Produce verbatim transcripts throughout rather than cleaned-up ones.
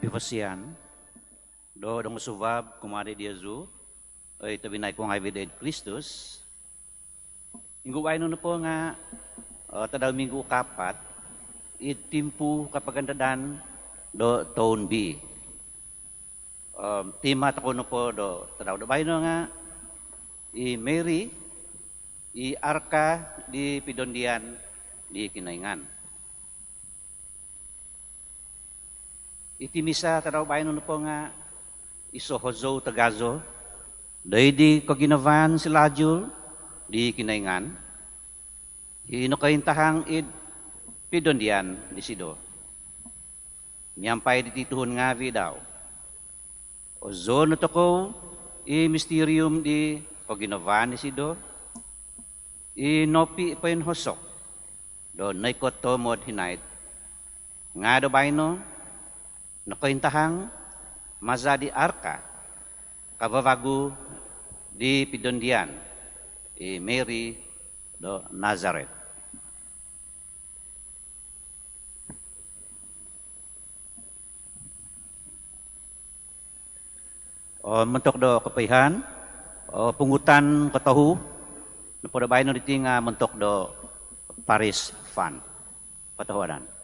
Pivosian do dongosuvab kumaa diozu, oi tobpinai ku ngaavi' id Kristus. Minggu baino nopo nga' tadau minggu kaapat id timpu kapagandadan do toun B. Om tema tokou nopo do tadau do baino nga' i Mary, i Arka di Pidondian di Kinoingan. Iti misa tadau baino nopo nga' iso hozou tagazo doid di koginavaan silajul di Kinoingan i nokointahang id pidondian disido miampai diti tuhun ngaavi' dau. Ozoon no tokou i mistirium di koginavaan disido i nopi poinhosok do noikot toomod hinaid, nga' do baino nokointahang maza di Arka kavavagu di Pidondian, i Mary do Nazareth. Om montok do kopoihaan, o pungutan kotohu nopo do baino diti nga' montok do Parish Fund. Kotohuadan.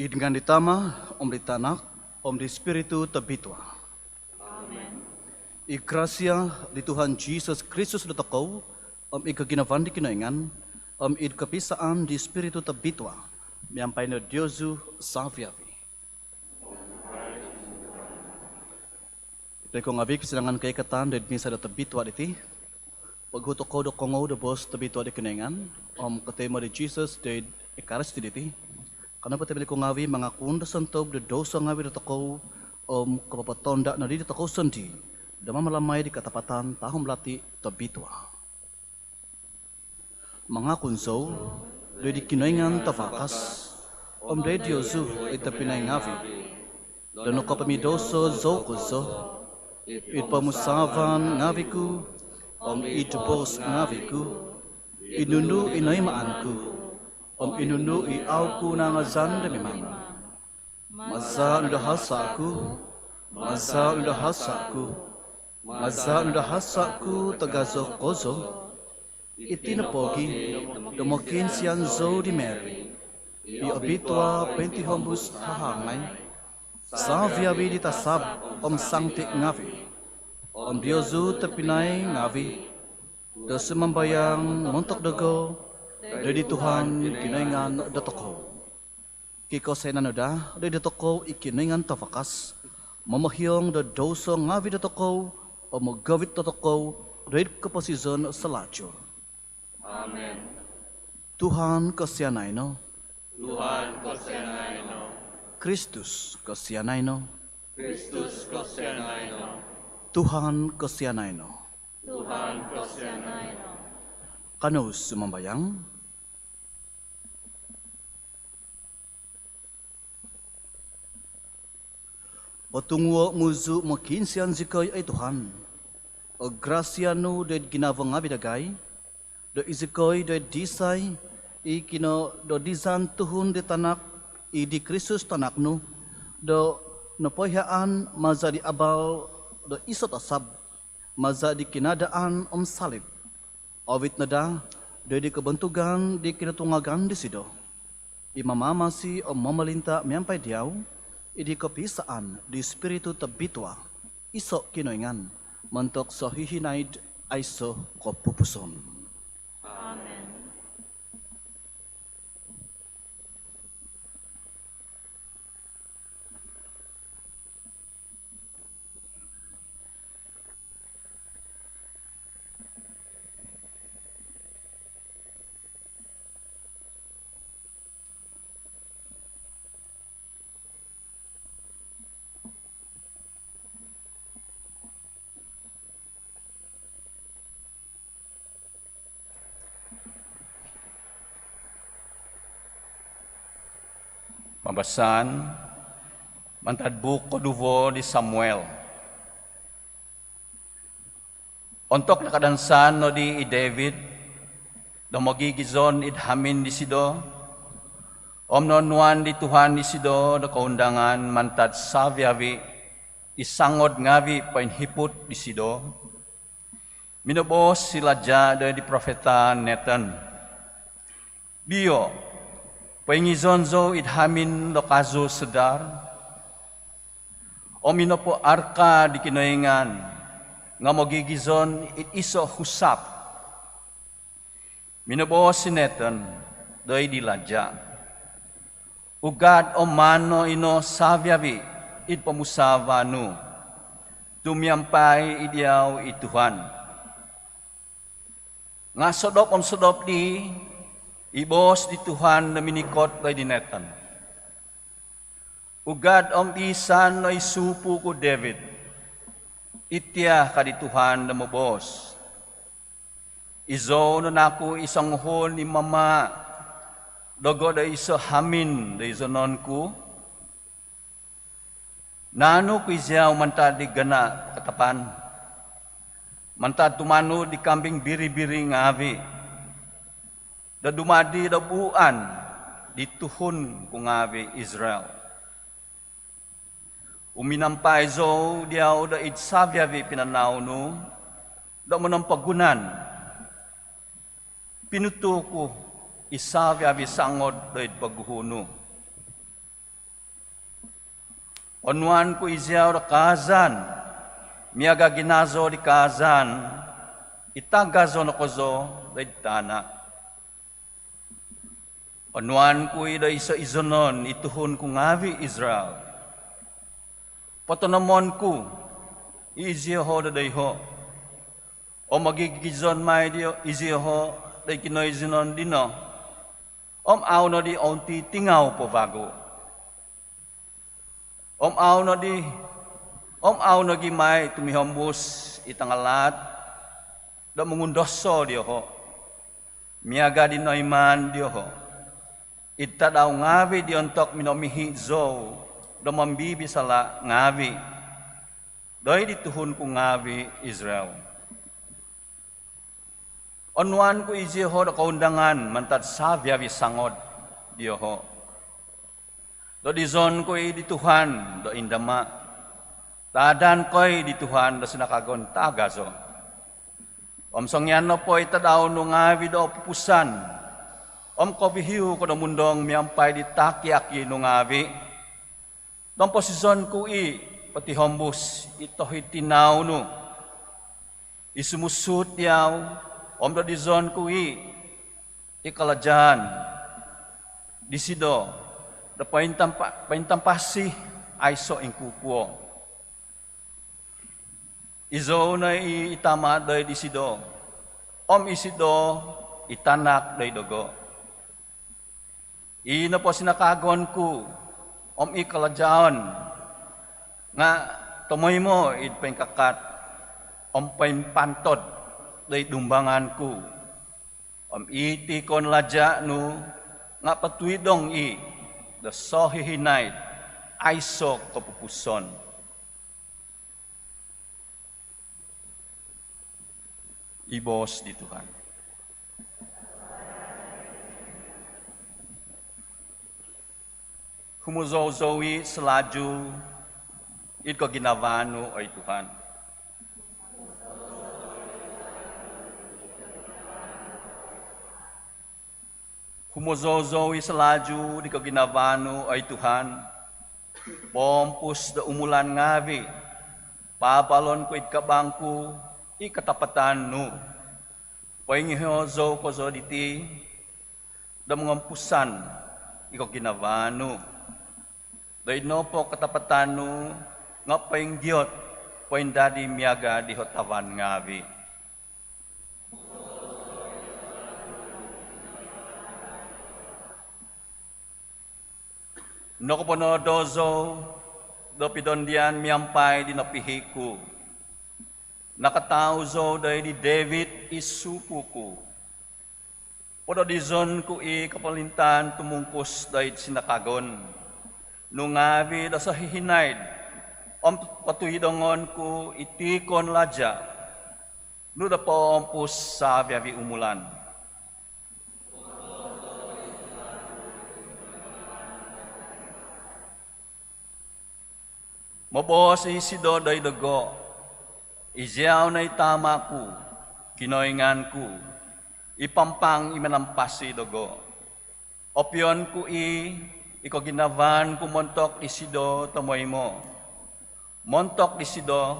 Id ngaan di Tama, om di Tanak, om di Spiritu Tobitua. Amen. I grasia di Tuhan Jisus Kristus dotokou, om i koginavaan di Kinoingan, om i kopisaan di Spiritu Tobitua, miampai no diozu savi-avi. Doid kou ngavi, kosinangan koikatan doid misa do tobitua diti, poguhu tokou do kongou do boos tobitua di Kinoingan om kotoimo di Jisus doid Ekaristi diti. Kanou potoimo di kou ngavi mangakun do sontob do douso ngavi dotokou om kopopotonda nodi dotokou sondii do mamalamai di katapatan tahumolati tobitua. Mangakun zou doid di Kinoingan Tavakas om doid diozu oi tobpinai ngavi, do nokopomidouso zou kozo id pomusaavan ngavi ku om id boos ngavi ku, id nunu i noimaan ku om id nunu i au ku nangazan do mimang. Maza nu do hasa ku, maza nu do hasa ku, maza nu do hasa ku tagazo kozo. Iti nopogi do mokiinsian zou di Mary i obitua pointihombus hahangai, savi-avi di tasab om sangti ngavi, om diozu tobpinai ngavi, do sumambayang montok dogo doid di Tuhan Kinoingan dotokou. Kikosianan no daa doid dotokou i Kinoingan Tavakas, momohiong do douso ngavi dotokou om mogovit dotokou doid koposizon salajur. Amen. Tuhan kosianai no. Tuhan kosianai no. Kristus kosianai no. Kristus kosianai no. Tuhan kosianai no. Tuhan kosianai no. Kanou sumambayang. Otunguo muzu mokiinsian zikoi oi Tuhan, o grasia nu doid ginavo ngavi dagai, do izikoi doid disai i kinododizan tuhun di tanak, i di Kristus tanak nu, do nopoihaan maza di abal do iso tasab, maza di kinadaan om salib. Ovit no daa doid di kobontugan di kinotungagan disido, i mamamasi om momolinta miampai diau id di kopisaan di Spiritu Tobitua, iso Kinoingan, montok sohihinaid aiso kopupuson. Amen. Pambasaan mantad buuk koduvo di Samuel. Ontok nakadansan nodi i David do mogigizon id hamin disido, om noonuan di Tuhan disido do koundangan mantad savi-avi i sangod ngavi poinhiput disido, minoboos si laja doid di profeta Nathan, "Bio, poingizon zou id hamin do kazu sedar, om i nopo arka di Kinoingan nga mogigizon id iso husap." Minoboos si Nathan doid di laja, "Ugad om maan no ino savi-avi id pomusaavan nu, tu miampai id diau i Tuhan." Nga sodop om sodop dii, i boos di Tuhan do minikot doid di Nathan, "Ugad om iisan no i suupu ku David. Itia ka di Tuhan do moboos, 'Izou no naku i songuhun i mamaa dogo do iso hamin do izonon ku? Naanu ku iziau mantad di gana katapan, mantad tumanud di kambing biri-biri ngavi, do dumadi do buuan di tuhun ku ngavi Israel? Uminampai zou diau doid savi-avi pinanau nu do monompogunan. Pinutuu ku i savi-avi sangod doid poguhu nu. Onuan ku iziau do kaazan miaga ginazo di kaazan i tagazo no kozo doid tana'. Onuan ku i' do iso-izonon i tuhun ku ngaavi' Israil. Potonomon ku i' izioho' do doiho' om mogigizon mai dii izioho' do kinoizonon dino om au' nodi ountitingau po vagu. Om au' nodi, om au' nogi mai tumihombus i tangalaat do mongundoso dioho' miaga di noiman dioho' id tadau ngaavi' di ontok minomihi' zou do mombibisala' ngaavi' doid di tuhun ku ngaavi' Israil. Onuan ku izioho' do koundangan mantad savi-avi' sangod dioho'. Dodizon ku i' di Tuhan do indama', taadan ko i' di Tuhan do sinakagon tagazo. Om songian nopo i tadau nu ngaavi' do opupusan om kovihiu ko do mundong miampai di taki-aki nu ngaavi', tomposizon ku i' potihombus i tohid tinau nu i sumusuhut diau, om dodizon ku i' i kalajaan disido do pointampa-, pointampasi aiso' ingkukuo. Izou no i' i tama' doid disido, om isido i tanak doid dogo. I nopo sinakagon ku om i kalajaon nga' tomoimo id poingkakat om poimpantod doid dumbangan ku. Om i tiikon laja' nu nga' potuidong i' do sohihinaid aiso' kopupuson. I boos di Tuhan. Humozou-zou i' salaju id koginavaan nu, oi Tuhan. Humozou-zou i' salaju di koginavaan nu, oi Tuhan. Poompus do umulan ngaavi', paabalon ku id kabang ku i katapatan nu. Poingiho zou kozo diti do mongompusan i koginavaan nu. Doid nopo katapatan nu nga' poinggiot poindadi miaga di hotavan ngaavi'. Nokoponoodo zou do pidondian miampai di nopihi' ku. Nakatau zou doid di David i supu' ku. Pododizon ku i kopolintaan tumungkus doid sinakagon nu ngaavi' do sohihinaid, om potuidongon ku i tiikon laja' nu do poompus savi-avi' umulan. Moboos isido doid dogo, iziau no i tama' ku, Kinoingan ku, i pampang i manampasi dogo. Opion ku i' i koginavaan ku montok disido tomoimo. Montok disido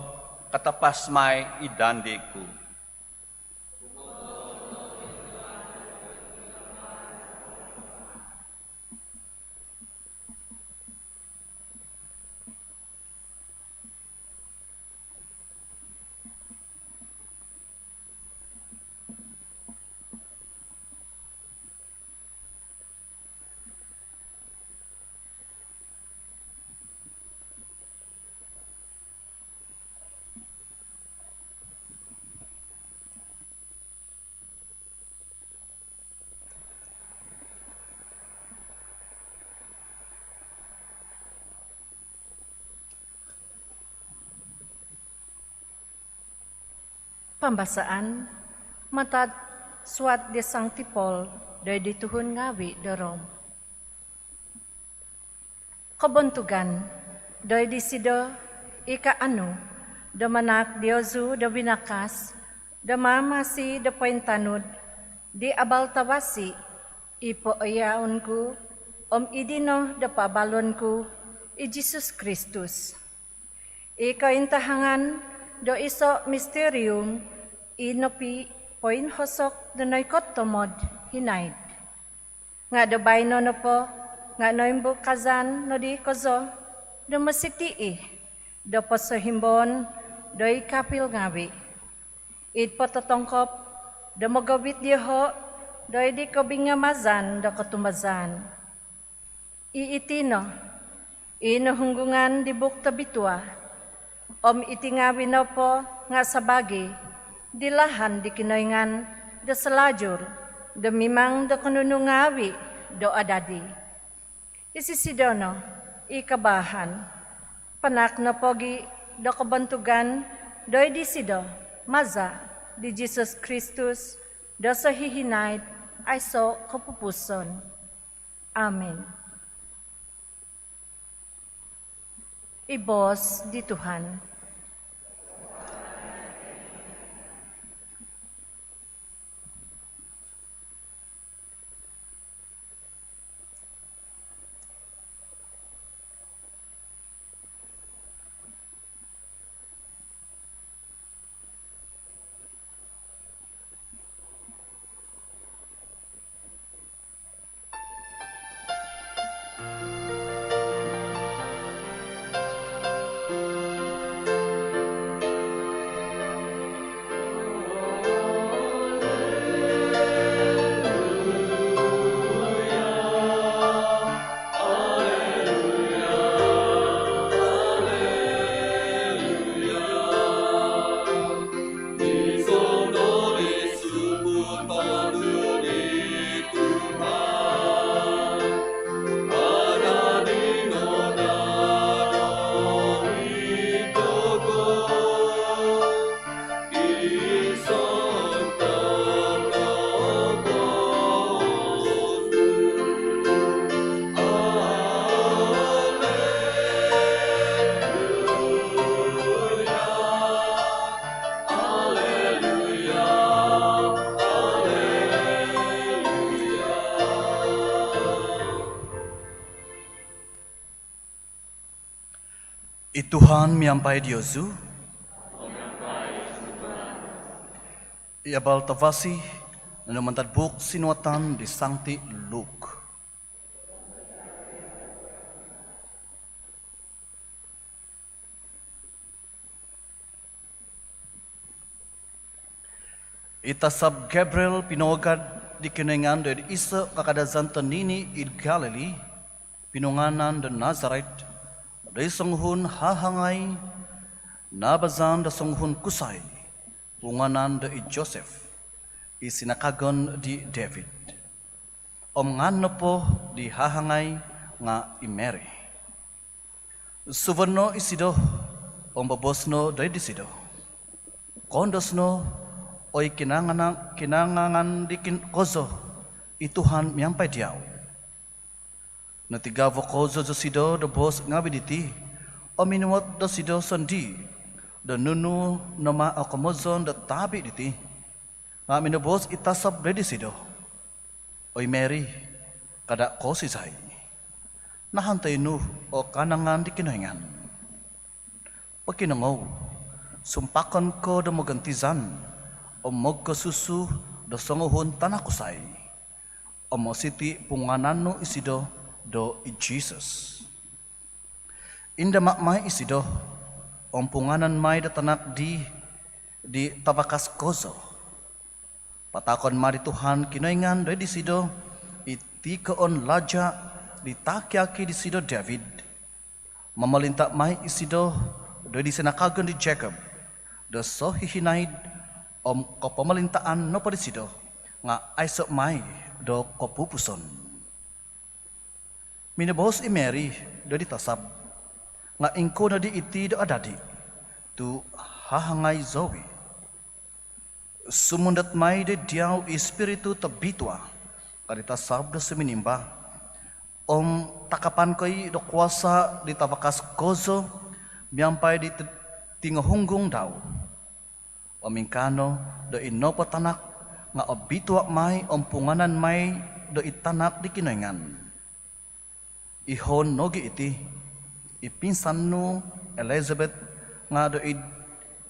katapas mai i dandi ku. Pambasaan mantad suat di Sangti Paul doid di tuhun ngaavi' do Rom. Kobontugan doid disido i kaanu do manahak diozu do binakas do maamasi do pointanud di abal tavasi i pooyaon ku, om id dino do paabalon ku I Jisus Kristus. I kointahangan do iso' misterium i nopipoinhosok do noikot tomod hinaid. Nga' do baino nopo nga' noimbukazan nodi kozo do mositi' i' do posohimboon do i kapil ngawi' id pototongkop do mogovit dioho' do id di kobingamazan do kotumbazaan. I iti no i nohunggungan di Buuk Tobitua, om iti ngawi' nopo nga' sabaagi di lahan di Kinoingan do salajur do mimang do konunu ngawi' do adadi. Isisido no i kabaahan, panahak no pogi' do kobontugan do id disido maza' di Jisus Kristus do sohihinaid aiso' kopupuson. Amin. I boos di Tuhan. I Tuhan miampai diozu. I abal tavasi nunu mantad buuk sinuatan di Sangti Luke. I tasab Gabriel pinougad di Kinoingan do id iso' kakadazan tonini' id Galili, pinungaanan do Nazaret, do id songuhun hahangai naabazan do songuhun kusai, pungaanan do i Joseph, i sinakagon di David. Om ngaan nopo di hahangai nga' i Mary. Suvon no isido om boboos no do id disido, "Koondos no, oi kinangana-, kinangangan di kin-, kozo, i Tuhan miampai diau." Notigavo kozo zosido do boos ngavi' diti, om minuot dosido sondii' do nunu no ma o komozon do tabi' diti. Nga' minoboos i tasab do id disido, "Oi Mary, kada' koosizai. Nahantoi nu o kaanangan di Kinoingan. Pokinongou, sumpakon ko do mogontizan om mogkosusu do songuhun tanak kusai, om mositi' pungaanan nu isido do i Jisus. Indama' mai isido, om pungaanan mai do tanak di, di tavakas kozo. Pataakon ma di Tuhan Kinoingan do id disido i tikoon laja' di taki-aki disido David. Momolinta' mai isido do id di sinakagon di Jacob do sohihinaid, om kopomolintaan nopo disido nga' aiso' mai do kopupuson." Minoboos i Mary do id di tasab, "Nga' ingkuo nodi iti do adadi, tu' hahangai zou i'?" Sumundot mai do id diau i Ispiritu Tobitua, ka di tasab do suminimba, "Om takapan ko i' do kuasa' di tavakas kozo miampai di t-, tingohunggung dau. Om ingkaa no do i nopo tanak nga' obitua' mai om pungaanan mai do i Tanak di Kinoingan. Ihoon nogi' iti, I pinsan nu Elizabeth nga' do id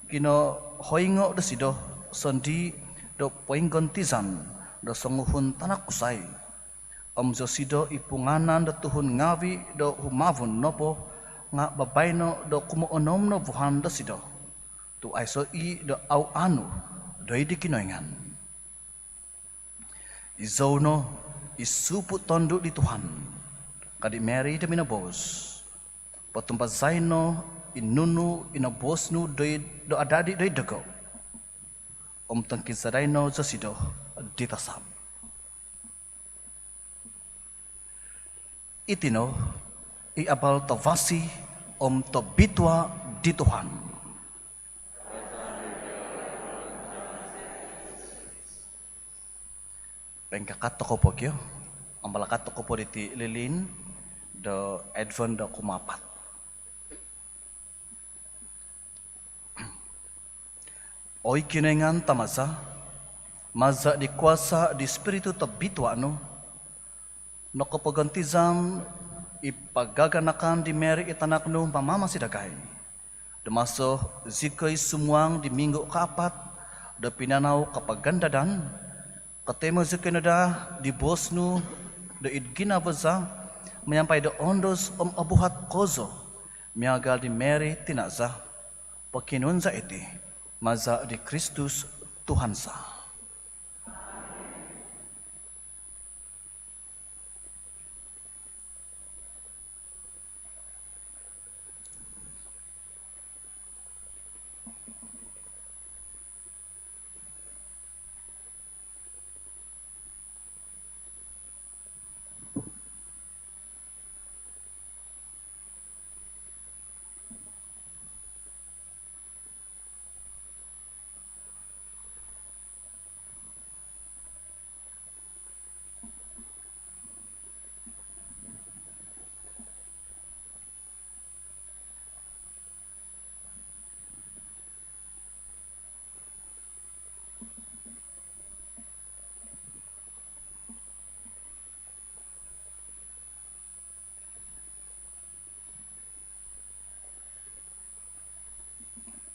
kinohoingo' dosido sondii' do poinggontizan do songuhun tanak kusai. Om zosido i punganan do tuhun ngaavi' do humavun nopo nga' babaino' do kumoonom no vuhan dosido, tu' aiso' i' do au' aanu doid di Kinoingan. Izou no i supu' tondu' di Tuhan, ka di Mary do minoboos. Potumbazai no i nunu i noboos nu doid, do adadi' doid dogo', om tongkisadai no zosido di tasab. Iti no i abal tavasi om tobitua' di Tuhan. Poingkakat tokou po kio, om balakat tokou po diti lilin do Advent do kumaapat. Oi Kinoingan Tama za, maza' di kuasa' di Spiritu Tobitua' nu, nokopogontizan i pagaganakan di Mary i tanak nu mamamasi dagai. Do maso zikoi sumuang di minggu' kaapat do pinanau kapagandadan, kotoimo zikoi no daa di boos nu do id ginavo za, miampai do oondos om obuhat kozo miagal di Mary tina' za. Pokionuon za iti maza' di Kristus Tuhan za.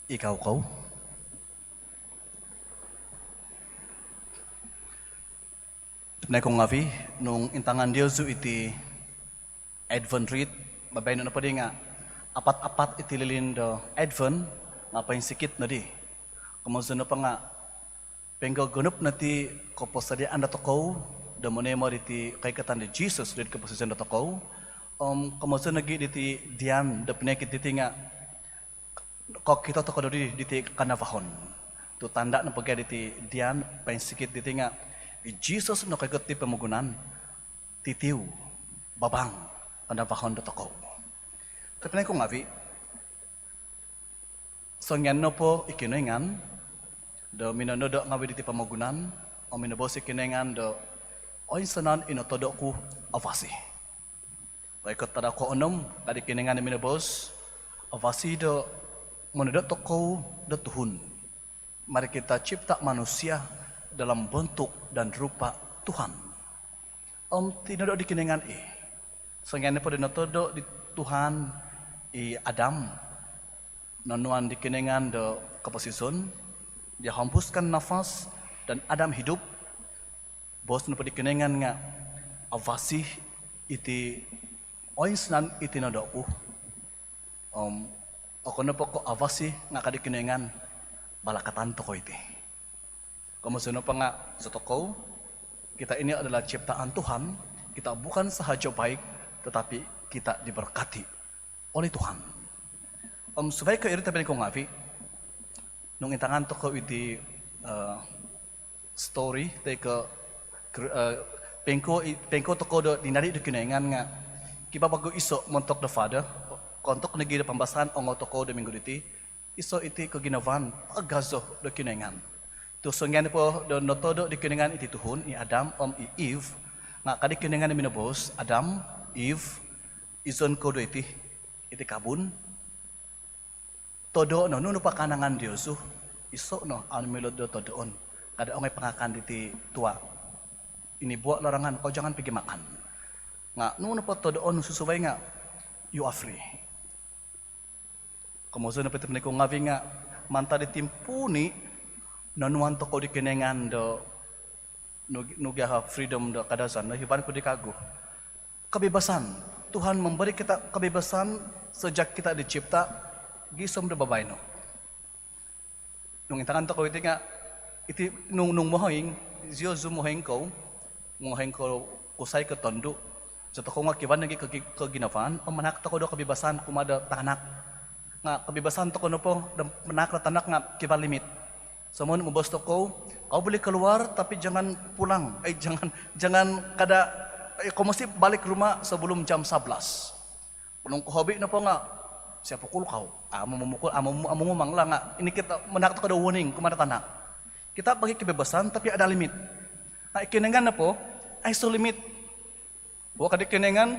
Ikau kou. Tobpinai ku ngaavi', nung intangan diozu iti Advent wreath, babaino' nopo di nga' apat-apat iti lilin do Advent nga' poinsikit nodi. Komozon nopo nga' poinggogonop no iti koposodiaan dotokou do monoimo diti koikatan di Jesus doid koposizon dotokou. Om komozon nogi' diti dian do pinoikot diti nga' kokito tokou nodi diti kanavahon. Tu' tanda' nopo gia diti dian poinsikit diti nga' i Jesus nokoikot di pomogunan, titiu, babang, kanavahon dotokou. Tobpinai ku ngaavi', songian nopo i Kinoingan do minonodo' ngaavi' diti pomogunan, om minoboos i Kinoingan do, "Oinsanan i notodo' ku avasi." Koikot tadau koonom, ka di Kinoingan do minoboos, "Avasi do monodo' tokou do tuhun." Mari kita cipta manusia dalam bentuk dan rupa Tuhan. Om tinodo' di Kinoingan i. Songian nopo do notodo' di Tuhan i Adam, nonuan di Kinoingan do koposizon, Dia hembuskan nafas dan Adam hidup. Boos nopo di Kinoingan nga', "Avasi iti oinsanan i tinodo' ku." Om okon nopo ko' avasi nga' ka di Kinoingan, balakatan tokou iti. Komozon nopo nga' zotokou, kita ini adalah ciptaan Tuhan, kita bukan sahaja baik, tetapi kita diberkati oleh Tuhan. Om subai ko' iri, tobpinai ku ngaavi', nung intangan tokou iti, eh, story toi ko', eh, poingkuo i-, poingkuo tokou do dinadi do Kinoingan nga' kivaa vagu iso' montok do Father, koontok nogi' do pambasaan ongou tokou do minggu diti, iso' iti koginavaan tagazo do Kinoingan. Tu' songian nopo do notodo' di Kinoingan iti tuhun, i Adam om i Eve, nga' ka di Kinoingan do minoboos, "Adam, Eve, izon kou do iti, iti kabun. Todo' no nunu nopo kaanangan diozu, iso' no au' milo do todoon. Kada' ongoi pangakan diti tua'. Ini buah larangan, kau jangan pergi makan. Nga' nunu nopo todoon nu susuvai nga', you are free." Komozon nopo iti tobpinai ku ngaavi' nga' mantad di timpuuni' nonuan tokou di Kinoingan do nugi-, nugi' aha, freedom do Kadazan, nohiban ku di kagu. Kebebasan. Tuhan memberi kita kebebasan sejak kita dicipta gisom do babaino. Nung intangan tokou iti nga', iti nung, nung mohoing, ziozu mohoing kou, mohoing kou kusai ko tondu'. Zi tokou nga' kivaa nogi' kogi-, koginavaan, om manahak tokou do kebebasan kumaa do tanak. Nga' kebebasan tokou nopo do manahak do tanak nga' kivaa limit. Somoonu moboos tokou, "Kau boleh keluar, tapi jangan pulang. Eh, jangan, jangan kada, eh, kau mesti balik rumah sebelum jam sebelas." Nung kohobi nopo nga', "Saya pukul kau." Amu momukul, amu, amu momongla nga' ini kita manahak tokou do warning kumaa do tanak. Kita bagi kebebasan, tapi ada limit. Nah, i Kinoingan nopo, aiso limit. Bo ka di Kinoingan,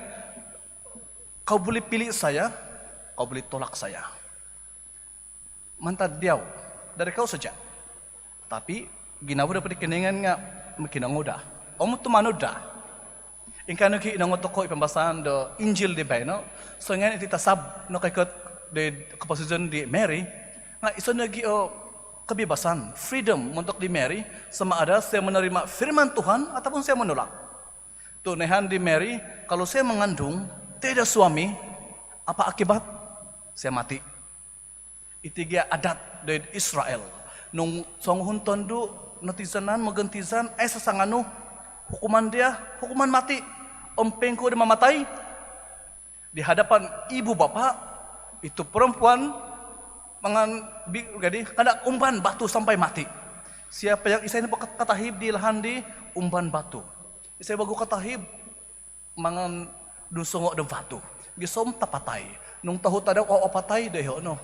"Kau boleh pilih saya, kau boleh tolak saya." Mantad diau, dari kau saja. Tapi ginavo nopo di Kinoingan nga' mokinongou daa om tumanud daa. Ingkaa nogi' inongou tokou i pambasaan do Injil di baino, songian iti tasab nokoikot di koposizon di Mary, nga' iso nogi' o kebebasan, freedom montok di Mary, sama ada saya menerima firman Tuhan ataupun saya menolak. Tu' noihaan di Mary, "Kalau saya mengandung, tiada suami, apa akibat? Saya mati." Iti gia adat doid Israel. Nung songuhun tondu' notizanan, mogontizan, aiso sanganu, hukuman dia, hukuman mati. Om poingkuo do mamatai? Di hadapan ibu bapa, itu perempuan mangan bi-, jadi, kada umban batu sampai mati. Siapa yang isai nopo kat-, katahib di lahan di, umban batu. Isai vagu katahib, mangan dun songo' do vatu. Gisom tapatai. Nung tohu tadau au apatai do iho' no.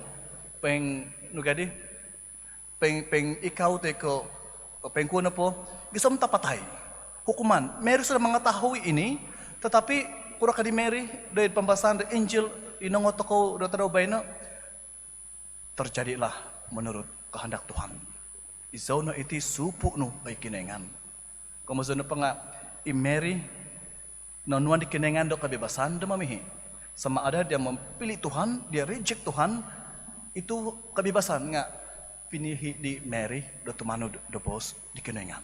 Poing, nu gadi? Poing, poingikau toi ko' poingkuo nopo. Gisom tapatai. Hukuman. Mary sudah mengetahui ini, tetapi kuro ka di Mary, doid pambasaan do Injil, inongou tokou do tadau baino, "Terjadilah menurut kehendak Tuhan." Izou no iti, supu' nu, oi Kinoingan. Komozon nopo nga' i Mary nonuan di Kinoingan do kebebasan do momihi'. Sama ada dia memilih Tuhan, dia reject Tuhan, itu kebebasan nga' pinihi' di Mary do tumanud do boos di Kinoingan.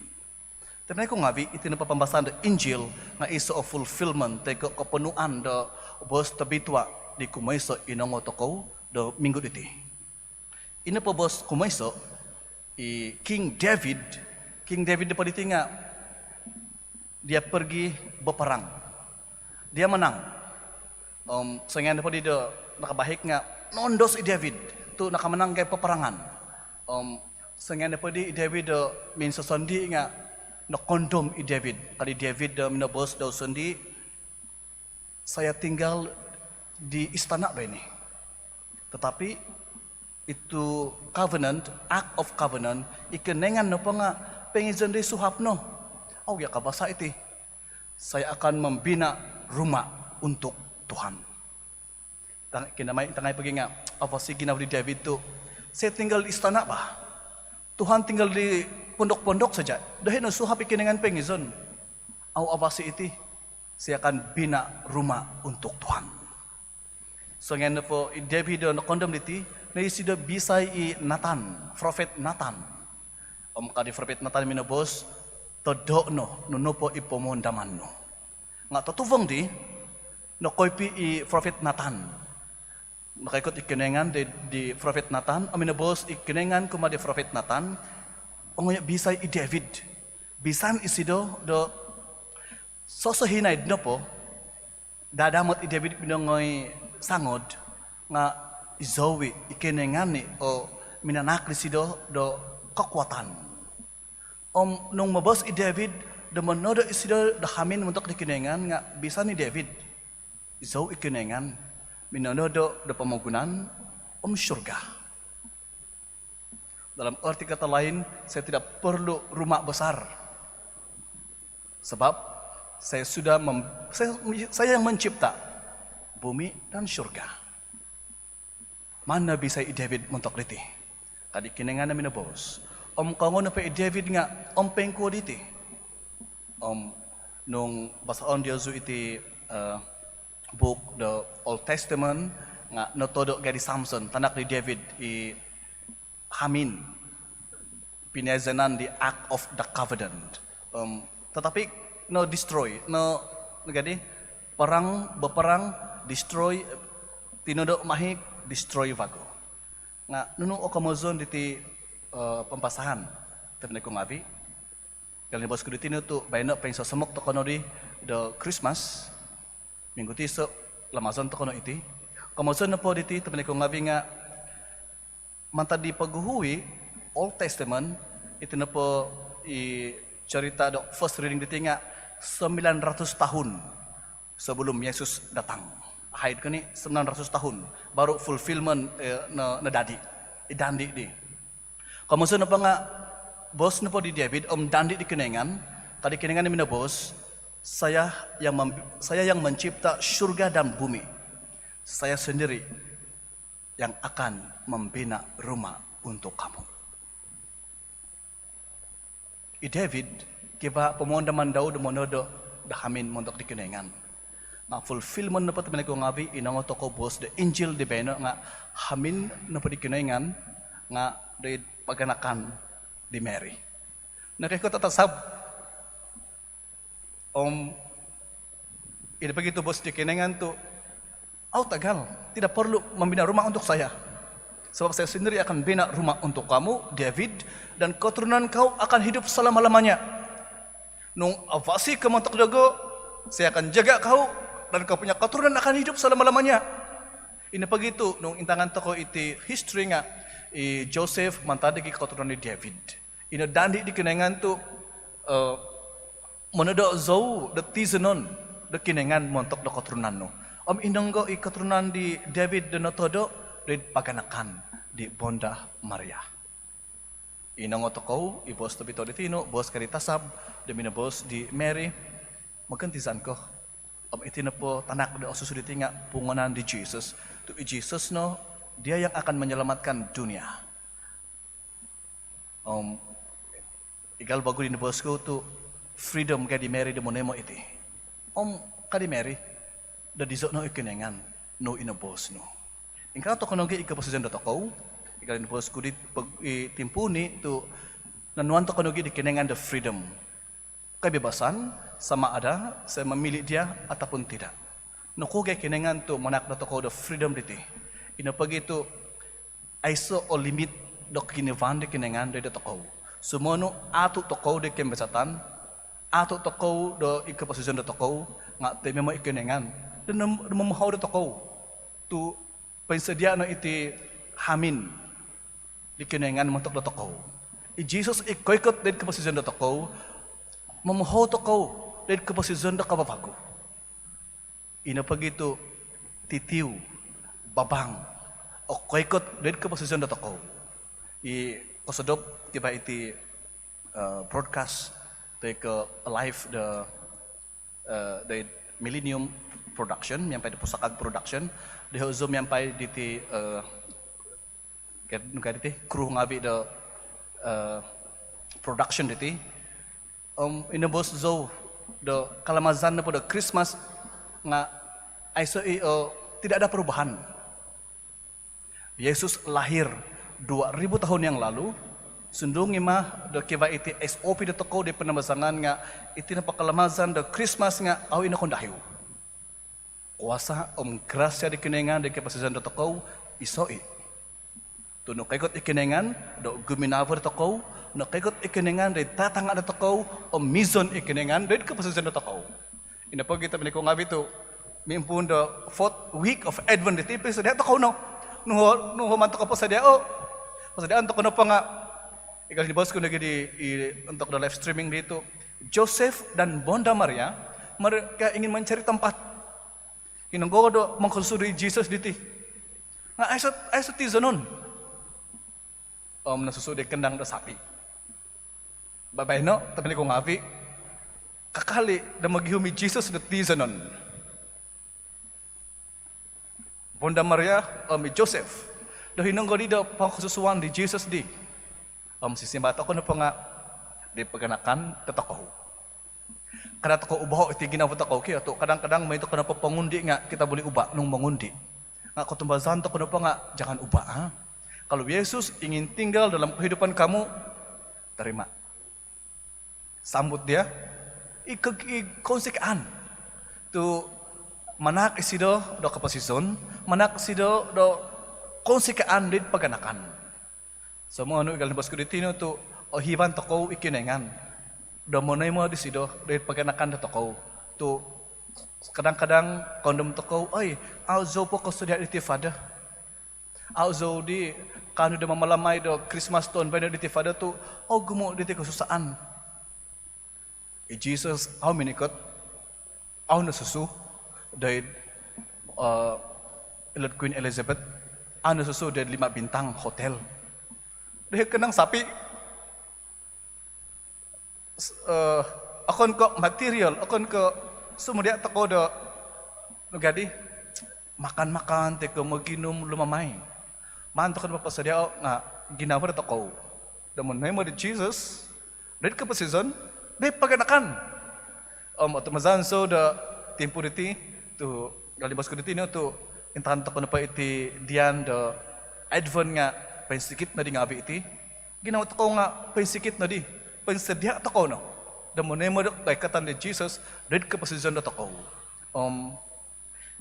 Tobpinai ku ngaavi', iti nopo pambasaan do Injil nga' iso o fulfilment toi ko' koponuan do boos tobitua' di kumoiso' inongou tokou do minggu diti. Ino po boos kumoiso', i King David, King David nopo diti nga' dia pergi berperang. Dia menang. Om songian nopo di do nakabahik nga' noondos i David tu' nakamenang gai peperangan. Om songian nopo di i David do minsosondii' nga' nokondom i David. Ka di David do minoboos dau sondii', "Saya tinggal di istana bah ini. Tetapi itu covenant, Ark of Covenant, i Kinoingan nopo nga' poingizon di suhap no." Au gia kabasa' iti. "Saya akan membina rumah untuk Tuhan." Tang-, kinamai, tangai pogi nga', "Avasi ginavo di David tu', saya tinggal di istana bah. Tuhan tinggal di pondok-pondok saja. Dohi' no suhap i Kinoingan poingizon." Au avasi iti, "Saya akan bina rumah untuk Tuhan." Songian nopo i David do nokondom diti, noisido bisai i Nathan, prophet Nathan. Om ka di prophet Nathan minoboos, "Todo' no nunu po i pomuhondoman nu." Nga' totuvong di, nokoipi i prophet Nathan. Nokoikot i Kinoingan di, di prophet Nathan, om minoboos i Kinoingan kumaa di prophet Nathan, "Ongoyo' bisai i David." Bisan isido do sosohinaid nopo, dadamot i David minongoi sangod, nga' izou i' i Kinoingan i' o minanahak disido do kokuatan. Om nung moboos i David do monodo' isido do hamin montok di Kinoingan, nga' bisan i David, izou i' i Kinoingan, minonodo' do pomogunan om syurga. Dalam arti kata lain, saya tidak perlu rumah besar. Sebab saya sudah mem-, saya, saya yang mencipta bumi dan syurga. Maan no bisai i David montok diti, ka di Kinoingan do minoboos. Om kaangon nopo i David nga', "Om poingkuo diti?" Om nung basaon diozu iti, eh, buuk do Old Testament, Nga' notodo' gia di Samson, tanak di David, i hamin piniazanan di Ark of the Covenant. Om tatapi' no-destroy, no, no gadi, perang, berperang, destroy, tinodo' mahik, destroy vagu. Nga' nunu o komozon diti pambasahan, tobpinai ku ngavi'? Kali ni boos ku diti no tu' baino poinsosomok tokou nodi do Krismas, minggu tiso', lamazon tokou no iti. Komozon nopo diti, tobpinai ku ngavi', nga' mantad di poguhu i Old Testament, iti nopo i cerita do first reading diti nga' sembilan ratus tahun sebelum Yesus datang. Ahaid koni, sembilan ratus tahun baru fulfillment, eh, no, nodadi i dandi di. Komozon nopo nga' boos nopo di David om dandi di Kinoingan, ka di Kinoingan i minoboos, "Saya yang mem-, saya yang mencipta syurga dan bumi. Saya sendiri yang akan membina rumah untuk kamu." I David, kivaa pomuhandaman dau do monodo do hamin montok di Kinoingan. Nga' fulfillment nopo, tobpinai ku ngavi', i nongotokou boos do Injil di baino nga' hamin nopo di Kinoingan nga' doid paganakan di Mary. Nokoikot o tasab. Om ino pogi tu' boos di Kinoingan tu', "Au tagal, tidak perlu membina rumah untuk saya. Sebab saya sendiri akan bina rumah untuk kamu, David, dan keturunan kau akan hidup selama-lamanya. Nung avasi ko montok dogo, saya akan jaga kau, dan kau punya keturunan akan hidup selama-lamanya." Ino pogi tu' nung intangan tokou iti history nga' i Joseph mantad di keturunan di David. Ino dandi di Kinoingan tu', eh, monodo zou do tizonon do Kinoingan montok do keturunan nu. Om inonggo i keturunan di David do notodo? Doid paganakan di Bonda Maria. I nongotokou, i boos topito di tinu, boos ka di tasab, do minoboos di Mary, "Mogontizan ko. Om iti nopo tanak do osusu diti nga' punganan di Jesus. Tu' i Jesus no, dia yang akan menyelamatkan dunia." Om miagal vagu di noboos ku tu' freedom gia di Mary do monoimo iti. Om ka di Mary, "Dadi zou no i Kinoingan nu i noboos nu." Ingkaa tokou nogi i koposizon dotokou, miagal di noboos ku di pog-, i timpuuni tu' nonuan tokou nogi di Kinoingan do freedom. Kebebasan, sama ada saya memilih dia ataupun tidak. Nokuo gia i Kinoingan tu' manahak dotokou do freedom diti? Ino pogi tu' aiso o limit do koginavaan di Kinoingan doid dotokou. Sumonu aatu tokou di koimbazatan, aatu tokou do id koposizon dotokou, nga' tumimo i Kinoingan do nom-, do momohou dotokou tu' poinsodia no iti hamin di Kinoingan montok dotokou. I Jesus i koikot doid koposizon dotokou, momohou tokou doid koposizon do kavavagu. Ino pogi tu' titiu, babang o koikot doid koposizon dotokou. I kosodop kivaa iti, eh, broadcast toi ko live do, eh, doid Millennium Production, miampai do Pusaka Production, doiho zou miampai diti, eh, ka-, nu ka diti, kru ngavi' do, eh, production diti. Om ino boos zou do kalamazan nopo do Krismas nga' aiso i, eh, tidak ada perubahan. Yesus lahir dua ribu tahun yang lalu, sundung i' ma do kivaa iti S O P dotokou di panambazangan nga' iti nopo kalamazan do Krismas nga' au i' nokondahiu. Kuasa om grasia di Kinoingan di koposizon dotokou iso i'. Tu' nokoikot i Kinoingan do guminavo dotokou, nokoikot i Kinoingan do tatanga' dotokou, om mizon i Kinoingan do id koposizon dotokou. Ino pogi tobpinai ku ngavi' tu' mimpuun do fourth week of Advent diti, poinsodiao tokou no. Nuho, nuho maan tokou posodiao? Posodiaan tokou nopo nga', miagal di boos ku nogi di, i, ontok do live streaming di tu', Joseph dan Bonda Maria, mereka ingin mencari tempat. Hinonggo do mongkosusu di Jesus diti? Nga' aiso, aiso tizonon. Om nosusu di kandang do sapi. Babaino, tobpinai ku ngavi', kakal i' do mogihum i Jesus do tizonon. Bonda Maria om i Joseph, do hinonggo di do pongosusuan di Jesus di? Om sisimbar tokou nopo nga' di paganakan dotokou. Kada tokou ubaho iti ginavo tokou kio tu', kadang-kadang mooi tokou nopo pongundi nga' kita boleh ubah nung mongundi. Nga' kotumbazaan tokou nopo nga' jangan ubah, ha. Kalau Yesus ingin tinggal dalam kehidupan kamu, terima. Sambut dia. I ke-, i kounsikaan tu' manahak isido do koposizon, manahak isido do kounsikaan di paganakan. Somoonu i galibos ku di tinu tu' ohivan tokou i Kinoingan do monoimo disido do id paganakan dotokou. Tu' kadang-kadang koondom tokou, "Oi, au zou po kosodia' diti, Father. Au zou di kaanu do mamalamai do Krismas toun baino diti, Father, tu' ogumu' diti kosusaan." I Jesus au minikot, au nosusu doid, eh, ilo'd Queen Elizabeth, au nosusu doid lima bintang hotel. Doid kandang sapi. S-, eh, okon ko' material, okon ko' sumodia' tokou do nugadi makan-makan toi ko' moginum lumamai. Maan tokou do poposodiao' nga' ginavo dotokou do monoimo di Jesus doid koposizon, doid paganakan. Om otumbazaan zou do timpu diti tu' galibos ku di tinu tu' intangan tokou nopo iti dian do Advent nga' poinsikit nodi ngaavi' iti. Ginavo tokou nga' poinsikit nodi, poinsodia' tokou no do monoimo do koikatan di Jesus doid koposizon dotokou. Om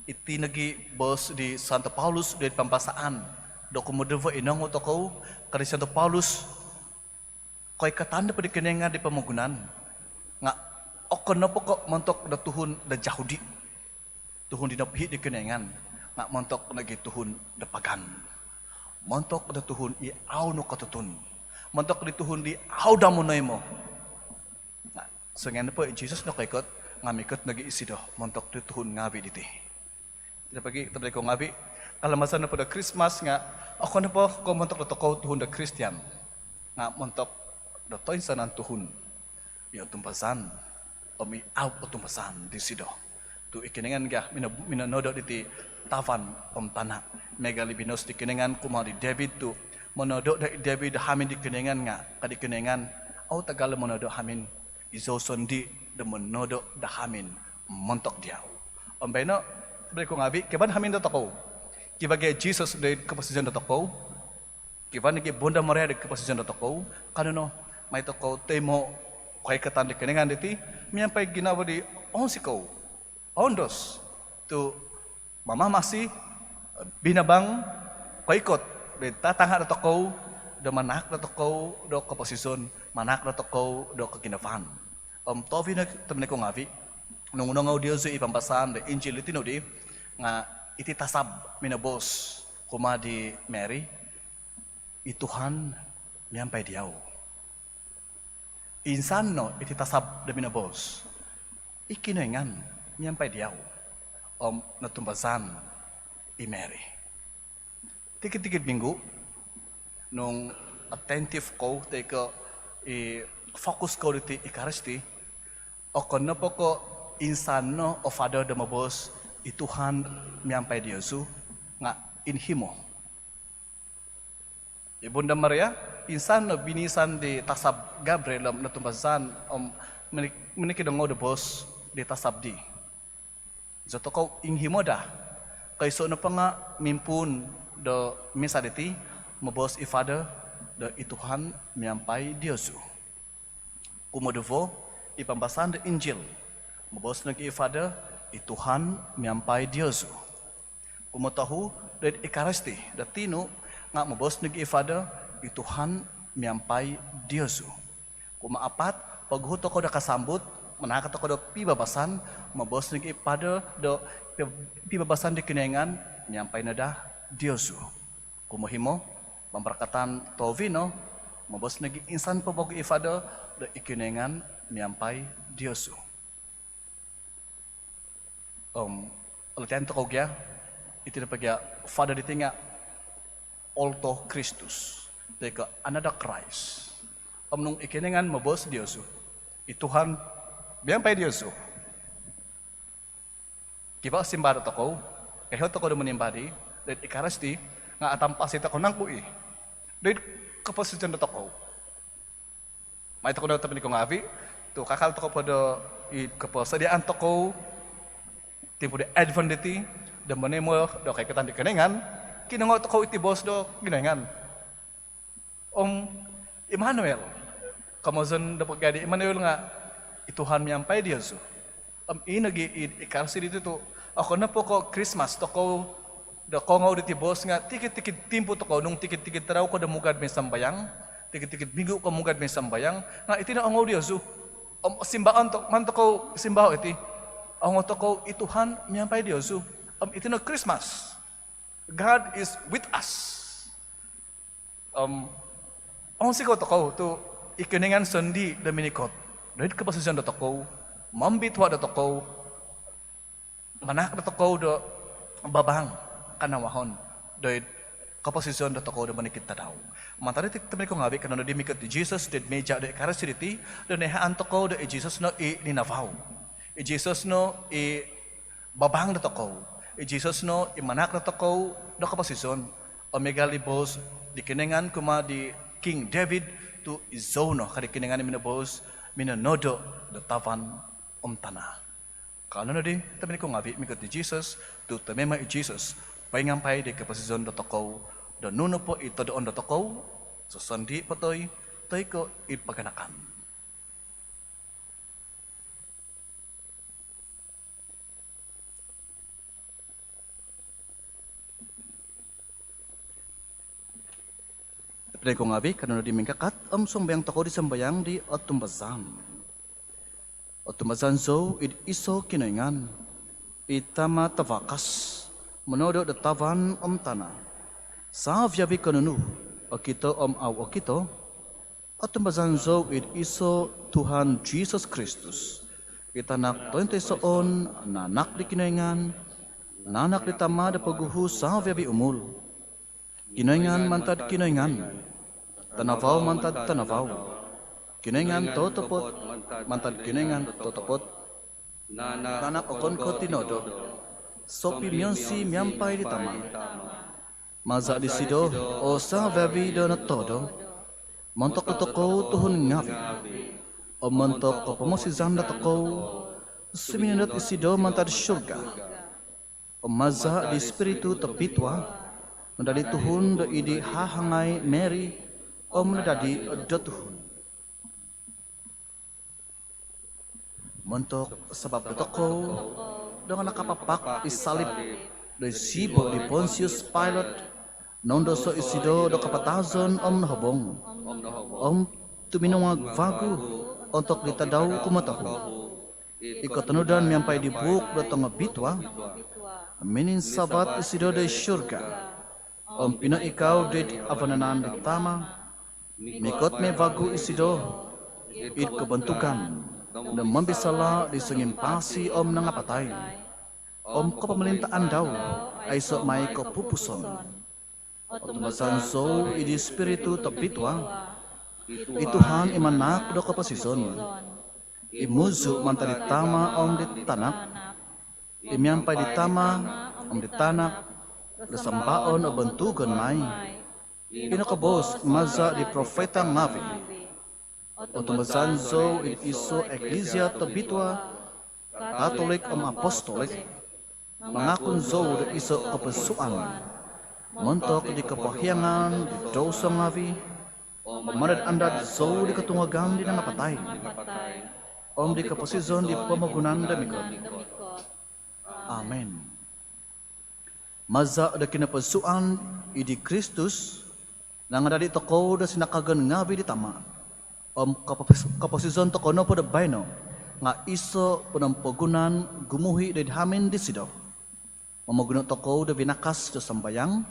iti nogi boos di Santo Paulus doid pambasaan do kumoduvo inongou tokou, ka di Santo Paulus, koikatan nopo di Kinoingan di pomogunan nga' okon nopo ko' montok do tuhun do Jahudi, tuhun di nopihi' di Kinoingan, nga' montok nogi tuhun do pagan, montok do tuhun i au nokotutun, montok di tuhun di au daa monoimo. Nga' songian nopo i Jesus nokoikot nga' mikot nogi isido montok di tuhun ngaavi' diti. Ino pogi tobpinai kou ngaavi', kalamazan nopo do Krismas nga' okon nopo ko' montok dotokou tuhun do Kristian, nga' montok do toinsanan tuhun i otumbazaan om i au otumbazaan disido. Tu' i Kinoingan gia mino-, minonodo' diti tavan om tana'. Miagal i binoos di Kinoingan kumaa di David tu' monodo' daa i David do hamin di Kinoingan nga' ka di Kinoingan, "Au tagal do monodo' hamin, izou sondii' do monodo' do hamin montok diau." Om baino, tobpinai kou ngaavi', kivaa do hamin dotokou, kivaa gia i Jesus doid koposizon dotokou, kivaa nogi i Bunda Maria doid koposizon dotokou, kanou no mai tokou toimo' koikatan di Kinoingan diti miampai ginavo di ounsikou, oundos, tu' mamamasi, binabang, koikot doid tatanga' dotokou do manahak dotokou do koposizon, manahak dotokou do koginavaan. Om tohuvi no tobpinai kou ngaavi', nung nongou diozu i pambasaan do Injil di tinu di, nga' iti tasab minoboos kumaa di Mary, "I Tuhan miampai diau." Insan no iti tasab do minoboos, "I Kinoingan miampai diau." Om notumbazaan i Mary. Tikid-tikid minggu, nung attentive kou toi ko' i fokus kou diti Ekaristi, okon nopo ko' insan no o Father do moboos, "I Tuhan miampai diozu," nga' inghimo. I Bunda Maria, insan no binisan di tasab Gabriel om notumbazaan om mini-, minikid dongou do boos di tasab di. Zotokou inghimo daa. Koiso nopo nga' mimpuun do misa diti, moboos i Father do, "I Tuhan miampai diozu." Kumoduvo, i pambasaan do Injil, moboos nogi i Father, "I Tuhan miampai diozu." Kumotohu, doid Ekaristi do tinu nga' moboos nogi i Father, "I Tuhan miampai diozu." Kumaapat, poguhu tokou do kasambut, manahak tokou do pibabasan, moboos nogi i Father do pi-, pibabasan di Kinoingan miampai no daa diozu. Kumohimo, pambarakatan tohuvi no, moboos nogi insan po vagu i Father do, "I Kinoingan miampai diozu." Om, lotian tokou gia, iti nopo gia Father diti nga' alter Christus, toi ko' another Christ. Om nung i Kinoingan moboos diozu, "I Tuhan miampai diozu." Kivaa simbar tokou, koiho tokou do monimbar di, doid Ekaristi, nga' atampasi tokou nangku i doid koposizon dotokou. Mai tokou no tobpinai kou ngaavi', tu' kakal tokou po do id koposodiaan tokou, timpu di Advent diti, do monoimo do koikatan di Kinoingan, kinongou tokou iti boos do Kinoingan. Om Immanuel, komozon do pagadi Immanuel nga i Tuhan miampai diozu. Om ino nogi i Ekaristi diti tu okon nopo ko Krismas tokou do koongou diti boos nga tikid-tikid timpu tokou, nung tikid-tikid tadau ko do mugad mooi sambayang, tikid-tikid minggu ko mugad mooi sambayang, nga iti no ongou diozu. Om simbaon to, maan tokou simbao iti. Ongou tokou i Tuhan miampai diozu. Om iti no Krismas. God is with us. Om onsikou tokou tu i Kinoingan sondii do minikot doid koposizon dotokou, mombitua dotokou, manahak dotokou do babang kanawahon doid koposizon dotokou do monikid tadau. Mantad diti tobpinai ku ngavi, kanou nodi mikot di Jesus doid mija do Ekaristi diti do noihaan tokou do i Jesus no i ninavau. I Jesus no i babang dotokou. I Jesus no i manahak dotokou do koposizon. Om miagal di boos di Kinoingan kumaa di King David, tu izou no, ka di Kinoingan, i minoboos, minonodo do tavan om tana. Kanou nodi tobpinai ku ngavi mikot di Jesus, tu tomoimo i Jesus poingampai di koposizon dotokou do nunu nopo i todoon dotokou, sosondii po toi, toi ko id paganakan. Tobpinai ku ngavi, kanou nodi mingkakat om sumambayang tokou di sambayang di Otumbazaan. Otumbazaan zou id iso Kinoingan, i Tama Tavakas, monodo do tavan om tana, savi-avi ko nunu okito om au okito. Otumbazaan zou id iso Tuhan Jesus Kristus, i Tanak tointoisoon, nanak di Kinoingan, nanak di Tama do poguhu savi-avi umul. Kinoingan mantad Kinoingan, tanavau mantad tanavau, Kinoingan totopot mantad Kinoingan totopot, nanak okon ko tinodo, sopimionsi miampai di Tama. Maza disido o savi-avi do notodo. Montok dotokou tuhun ngavi om montok kopomosizan dotokou, suminondot isido mantad surga. Om maza di Spiritu Tobitua, nadadi tuhun do id di hahangai Mary, om nadadi do tuhun. Montok sabab dotokou do nakapapak id salib do id sibo di Pontius Pilate, noundoso isido do kapatazon om nohobong, om tuminungag vagu ontok di tadau kumotohu. I kotonudan miampai di buuk do tongobitua, mininsavat isido doid surga, om pinoikau doid avanan di Tama. Mikot mooi vagu isido id kobontugan do mombisala di songimpasi om nangapatai, om kopomolintaan dau aiso mai kopupuson. Otumbazaan zou id di Spiritu Tobitua, i Tuhan i manahak do koposizon, i muzu mantad di Tama om di Tanak, i miampai di Tama om di Tanak do sambaon om bontugon mai, i nokoboos maza di profeta ngavi. Otumbazaan zou id iso iklisia tobitua, Katolik om apostolik. Mangakun zou do iso kopodsuan montok di kopohiangan di douso ngavi, om mandad-andad zou di kotungagan di nangapatai om di koposizon di pomogunan do mikot. Amin. Maza do kinopodsuan id di Kristus, nangadadi tokou do sinakagon ngavi di Tama, om kopos-, koposizon tokou nopo do baino nga iso ponompogunan gumuhi doid hamin disido. Momoguno tokou do vinakas do sambayang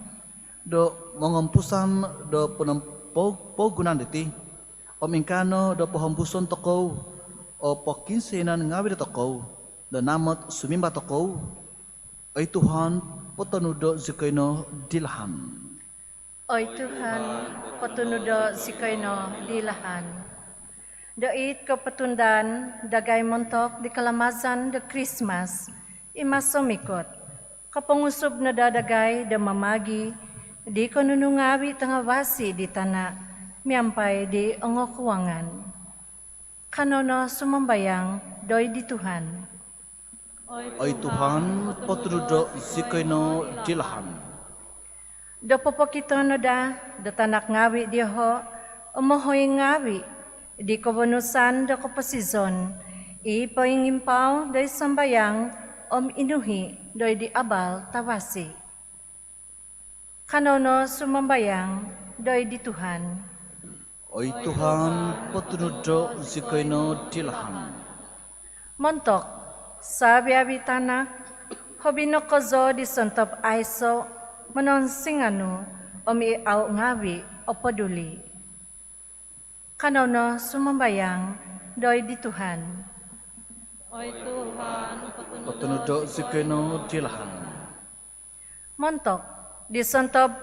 do mongompusan do ponompo-, pogunan diti, om ingkaa no do pohombuson tokou o pokiinsianan ngavi dotokou do namot sumimba tokou, "Oi Tuhan, potonudo zikoi no di lahan." Oi Tuhan, potonudo zikoi no di lahan. Do id kopotundan dagai montok di kalamazan do Krismas i maso mikot, kopongusub no daa dagai do mamagi di konunu ngavi tangavasi di tana miampai di ongokuangan. Kanou no sumambayang doid di Tuhan. Oi Tuhan, potunudo' zikoi no di lahan. Do popokito no daa do tanak ngaavi' dioho' om mohoing ngaavi' di kobonusan do koposizon i poingimpau doid sambayang om inuhi' doid di abal tavasi. Kanou no sumambayang doid di Tuhan. Oi Tuhan, potunudo' zikoi no di lahan. Montok savi-avi' tanak, hobi no kozo di sontob aiso' mononsingan nu om i au' ngaavi' opoduli. Kanou no sumambayang doid di Tuhan. Oi Tuhan, potunudo' zikoi no di lahan. Montok di sontob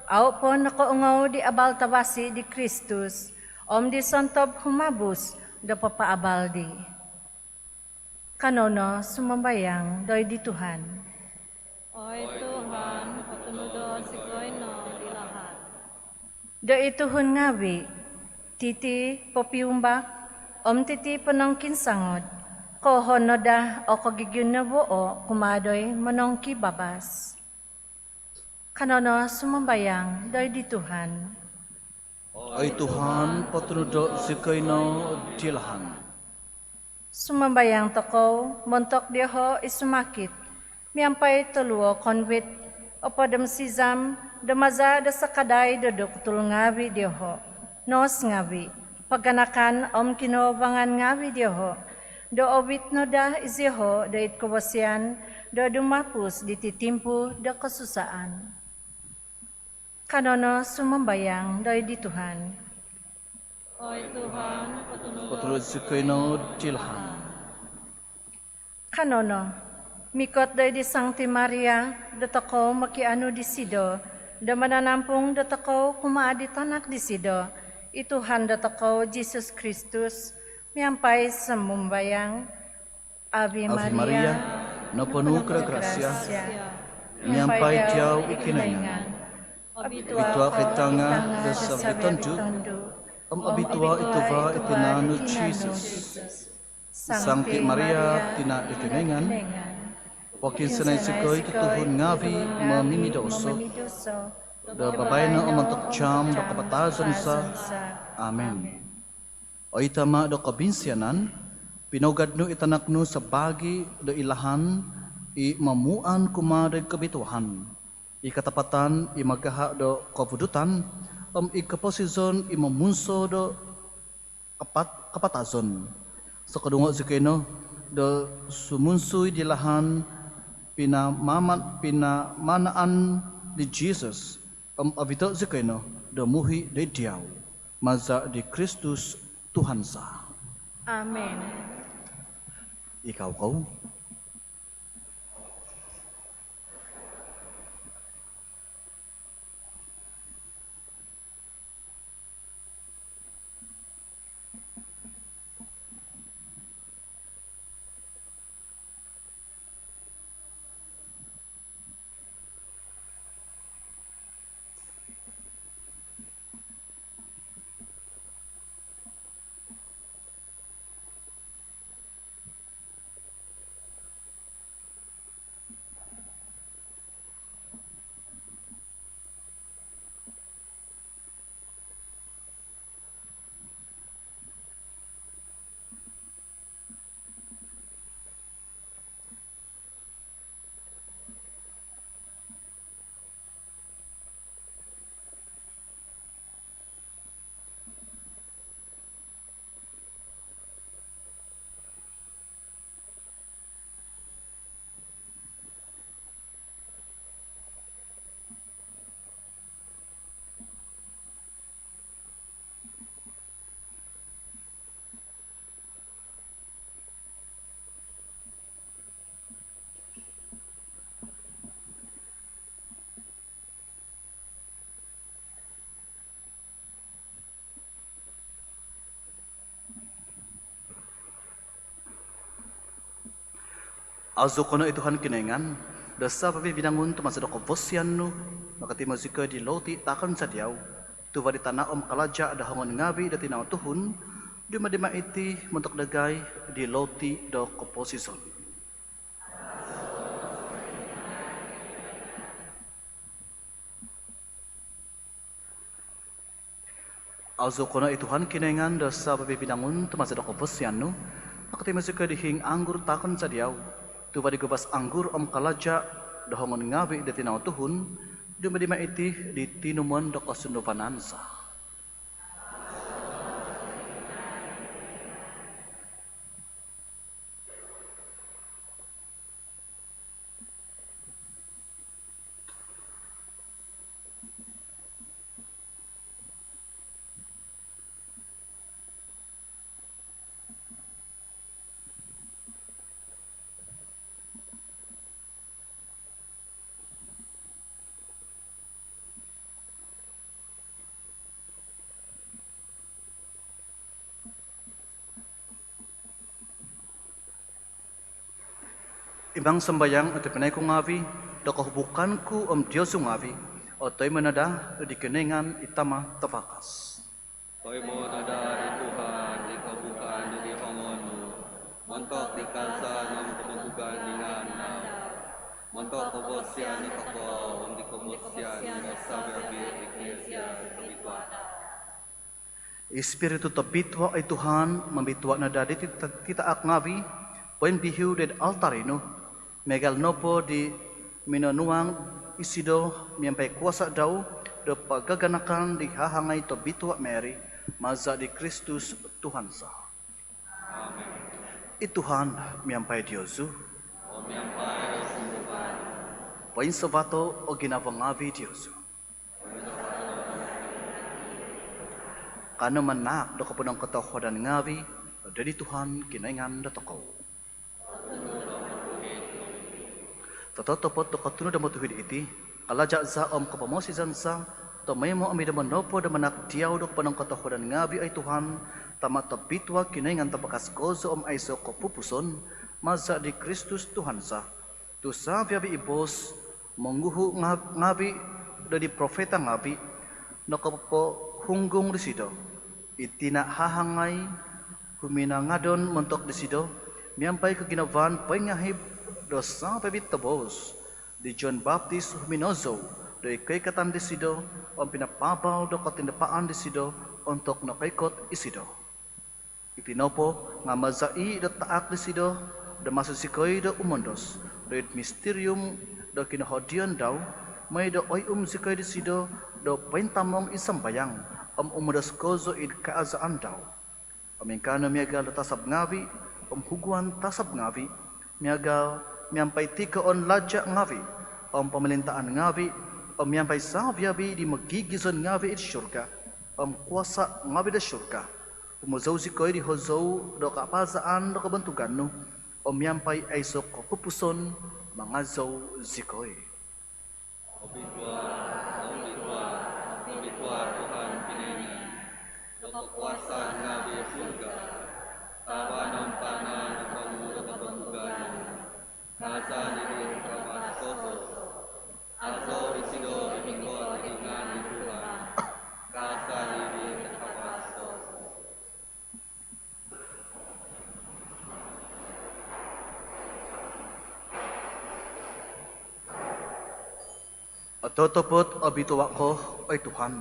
au' po nokoongou di abal tavasi di Kristus om di sontob humabus do papaabal di. Kanou no sumambayang doid di Tuhan. Oi Tuhan, potunudo' zikoi no di lahan. Do i tuhun ngaavi' titi popiumbak om titi ponongkinsangod, koohon no daa o kogiginavaan kumaa doid monongkibabas. Kanou no sumambayang doid di Tuhan. Oi Tuhan, potunudo' zikoi no di lahan. Sumambayang tokou montok dioho' i sumakit miampai toluo' Covid opod om sizam, do maza' do sakadai do doktul ngaavi' dioho', nos ngaavi', paganakan om kinoubangan ngaavi' dioho', do ovit no daa izioho' doid kobosian do dumapus diti timpu do kosusaan. Kanou no sumambayang doid di Tuhan. Oi Tuhan, potunudo' zikoi no di lahan. Kanou no mikot doid di Sangti Maria dotokou mokianu disido do mananampung dotokou kumaa di tanak disido, i Tuhan dotokou Jisus Kristus, miampai sumambayang. Ave Maria, noponu' ko do grasia, miampai diau i Kinoingan. Obitua' ko id tanga' do savi' tondu', om obitua' i tuva' di tinan nu Jisus. Sangti Maria, tina' di Kinoingan, pokiinsianai zikoi tuhun ngaavi' momimidosa, do babaino om ontok jaam do kapatazon za. Amin. Oi Tama' do kobinsianan, pinougad nu i tanak nu sabaagi do i lahan i momuan kumaa do kobituaan, i katapatan i magaha' do kovudutan, om i koposizon i momunso do kapat- kapatazon. Sokodungo' zikoi no do sumunsui di lahan pinamaman- pinamanaan di Jisus, om ovito' zikoi no do muhi' doid diau. Maza' di Kristus Tuhan za. Amin. Ikau kou. Azuko no i Tuhan Kinoingan do savi-avi' binangun tu maza' do kobosian nu, nokotimo zikoi di loti taakon za diau, tuva' di tana' om kalaja' do hongon ngaavi' do tinau tuhun, dumadi ma iti montok dagai di loti do koposizon. Aazou ko no i Tuhan Kinoingan do savi-avi binangun, tu maza do kavasian nu, nokotimo zikoi di hiing anggur taakon za diau, tuva' di guvas anggur om kalaja' do hongon ngaavi' do tinau tuhun, dumadi mai iti di tinumon do kosunduvanan za. Imang sambayang o tobpinai ku ngaavi' do kohubukan ku om diozu ngaavi' otoimo no daa di Kinoingan i Tama' Tavakas. Toimo no daa di Tuhan i kohubukan di hongon nu, montok di kaazaan om kobontugan di ngaan dau, montok kavasian tokou om di kavasian di savi-avi Iklisia tobitua. Ispiritu Tobitua oi Tuhan, mobitua no daa di tita-, titaak ngaavi' poimbihiu doid altar inu, miagal nopo di minonuang isido miampai kuasa' dau do pagaganakan di hahangai Tobitua Mary, maza' di Kristus Tuhan za. Amin. I Tuhan miampai diozu. Om miampai sunduvan nu. Poinsavato' o ginavo ngaavi' diozu. Kanou manaak do koponongkotohuadan ngaavi' doid Tuhan Kinoingan dotokou. Tototopot do kotunud om otuhid iti, kalaja' za om kopomosizan za, tomoimo om id nombo nopo do manaak diau do koponongkotohuadan ngaavi', oi Tuhan, Tama' Tobitua, Kinoingan Tavakas kozo om aiso' kopupuson, maza' di Kristus Tuhan za. Tu' savi-avi i boos monguhu nga-, ngaavi' doid di profeta ngaavi' nokopopohunggung disido, i tina' hahangai huminangadon montok disido miampai koginavaan poingahib do savi-avi toboos, di John Baptis huminozou do id koikatan disido om pinapaabal do kotindapaan disido ontok nokoikot isido. Iti nopo nga' maza' i' do taak disido do maso zikoi do umondos doid mistirium do kinohodion dau, moi do oihum zikoi disido do pointamong id sambayang om umondos kozo id kaazaan dau. Om ingkaa no miagal do tasab ngaavi' om huguan tasab ngaavi', miagal miampai tikoon laja' ngaavi' om pomolintaan ngaavi' om miampai savi-avi di mogigizon ngaavi' id surga om kuasa' ngaavi' do surga, humozou zikoi di hozou do kapaazaan do kobontugan nu om miampai aiso' kopupuson mangazou zikoi. Obitua, obitua, obitua Tuhan Kinoingan do kokuasaan ngaavi' id surga. Tavan om tana' nokoongou do kobontugan nu. Kaazaan id takavas kozo. Aazou isido mikot id ngaan di Tuhan. Kaazaan id takavas kozo. Ototopot obitua ko, oi Tuhan,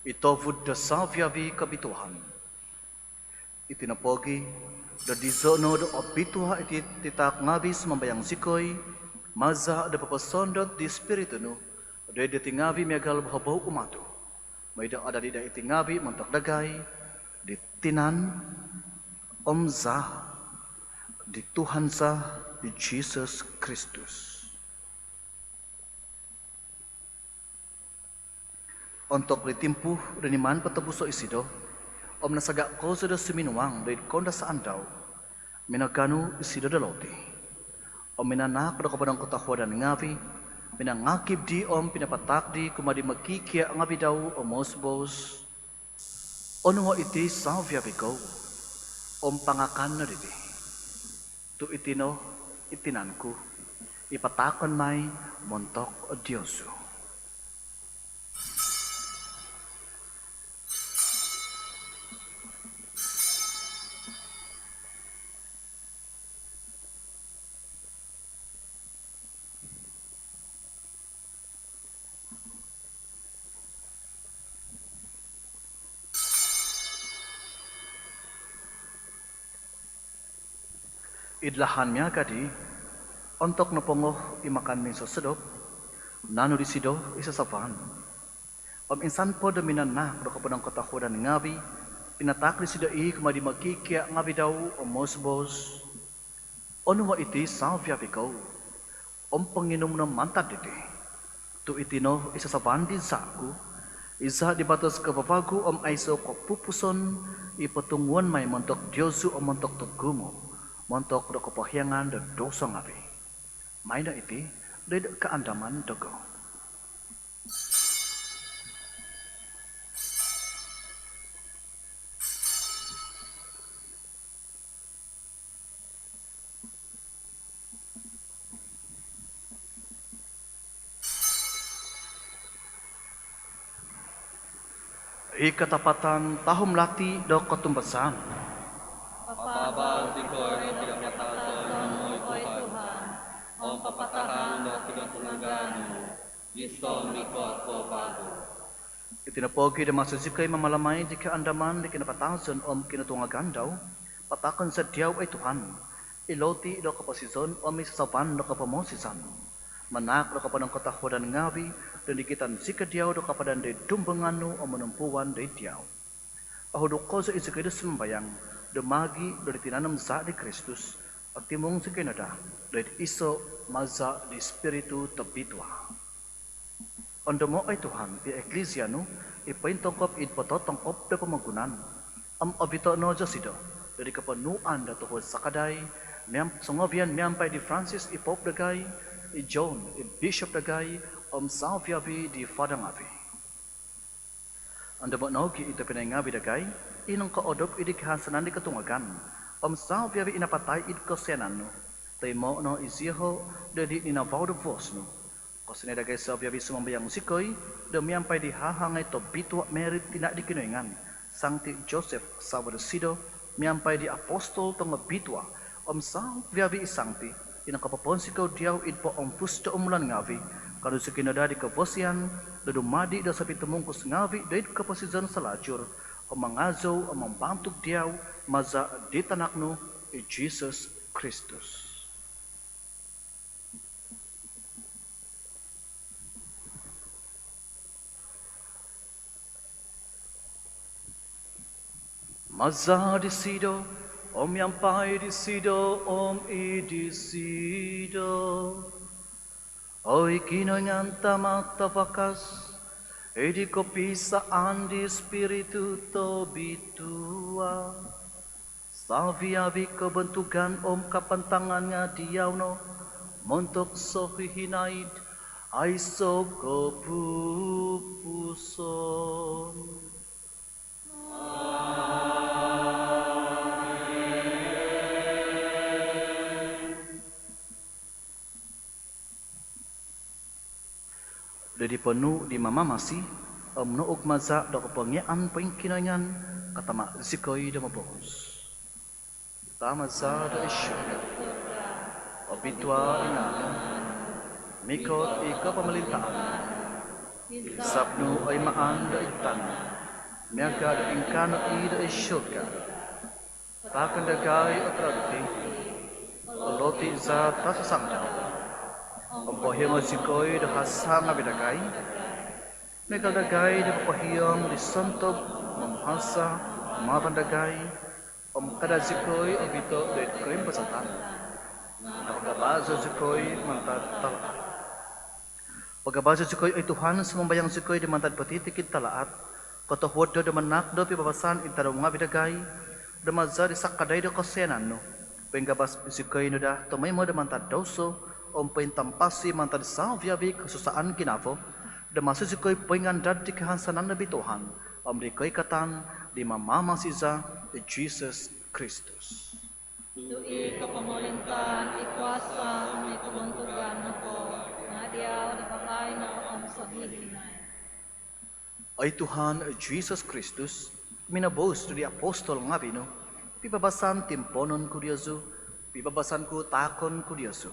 i tovud do savi-avi kobituaan. Iti nopogi' do dizo' no do obitua iti titaak ngaavi', sumambayang zikoi, maza' do poposondot di Ispiritu nu doid diti ngaavi' miagal bohobou umatu', moi do adadi daa iti ngaavi' montok dagai di tinan om zaa' di Tuhan za, i Jisus Kristus. Ontok di timpu do niman potobuso' isido om nasaga' kozo do suminuang doid koundasaan dau, minaganu isido do loti om minanaak do koponongkotohuadan ngaavi', minangakib di om pinapataak di kumaa di mokikia' ngaavi' dau om moos-boos: Onuo' iti savi-avi kou om pangakan no diti, tu' iti no i tinan ku i pataakon mai montok diozu. Id lahan miaga' di, ontok nopongo i makan minsosodop, nanu disido i sasavan. Om insan po do minanaak do koponongkotohuadan ngavi', pinataak disido i kumaa di mokikia' ngavi' dau om moboos, "Onuo' iti savi-avi kou, om ponginum no mantad diti, tu' iti no i sasavan di zaa' ku, i zaa' di batos kavavagu om aiso' kopupuson, i potunguon mai montok diozu om montok togumu', montok do kopohiangan do douso ngavi'. Maino iti do id kaandaman dogo." I katapatan tahum lati do kotumbazaan. Papaabal zikoi do kinapatazon nu, oi Tuhan, om papatahang do kinotungagan nu, gisom mikot ko vagu. Iti nopogi' do maso zikoi mamalamai di kaandaman di kinapatazon om kinotungagan dau, pataakon za diau, oi Tuhan, i loti do koposizon om i sasavan do kopomosizan. Manaak do koponongkotohuadan ngavi' do nigitan zikoi diau do kapadan do id dumbangan nu om monompuan do id diau. Ohuduk kozo i zikoi do sumambayang do maagi' do di tinan om zaa' di Kristus, otimung zikoi no daa do id iso' maza' di Spiritu Tobitua. Ondomo', oi Tuhan, i Eklisia nu i pointongkop id pototongkop do pomogunan, om ovito' no zosido do di koponuan do tohuod sakadai, miam- songovian miampai di Francis i Pope dagai, i John i Bishop dagai, om savi-avi di Fada ngavi'. Ondomo' nogi' i tobpinai ngavi' dagai i nongkoodop id di kahansanan di kotungagan, om savi-avi i napatai id kosianan nu. Toimo' no iziho' do id ninavau do vuos nu. Kosianai dagai savi-avi, sumambayang zikoi do miampai di hahangai tobitua' Meri tina' di Kinoingan, Sangti Joseph savo' dosido, miampai di apostol tongobitua', om savi-avi i sangti i nakapapansikou diau id poompus do umulan ngavi', kaanu zikoi no daa di kavasian do dumadi' do sopitumungkus ngavi' do id koposizon salajur, om mangazou om mambantug diau maza' di tanak nu i Jisus Kristus. Maza' disido, om miampai disido, om id disido, oi Kinoingan Tama' Tavakas, id kopiisaan di Spiritu Tobitua, savi-avi kobontugan om kapantangan nga' diau no, montok sohihinaid aiso' kopupuson. Do di ponuu' di Mamamasi om nouk maza' do kopongiaan poingkinoingan, katama' zikoi do moboos. Tama za do id surga, obitua' i ngaan nu, mikot i kopomolintaan nu, i hisab nu oimaan do id tana' miaga' do ingkaa nogi do id surga. Taakon dagai o tadau diti o loti za tosasandad, om pohiongo' zikoi do hasa' ngavi' dagai miaga' dagai do popohiong di sontob momuhasa' humavan dagai, om kada' zikoi ovito' do id koimbazatan, nga' pagabaso' zikoi mantad talaat. Pagabaso' zikoi, oi Tuhan, sumambayang zikoi, do mantad potitikid talaat, kotohuod do manaak do pibabasan id tadau ngavi' dagai, do maza' di sakadai do kosianan nu, poinggabas zikoi no daa tomoimo do mantad douso, om pointampasi mantad savi-avi kosusaan ginavo, do maso zikoi poingandad di kahansanan obitua' om di koikatan di Mamamasi za i Jisus Kristus. Tu' i kopomolintaan, i kuasa om i kobontugan nopo nga' diau do baino om sohihinaid. Oi Tuhan Jisus Kristus, minoboos do di apostol ngavi' nu, pibabasan timpoonon ku diozu, pibabasan ku taakon ku diozu.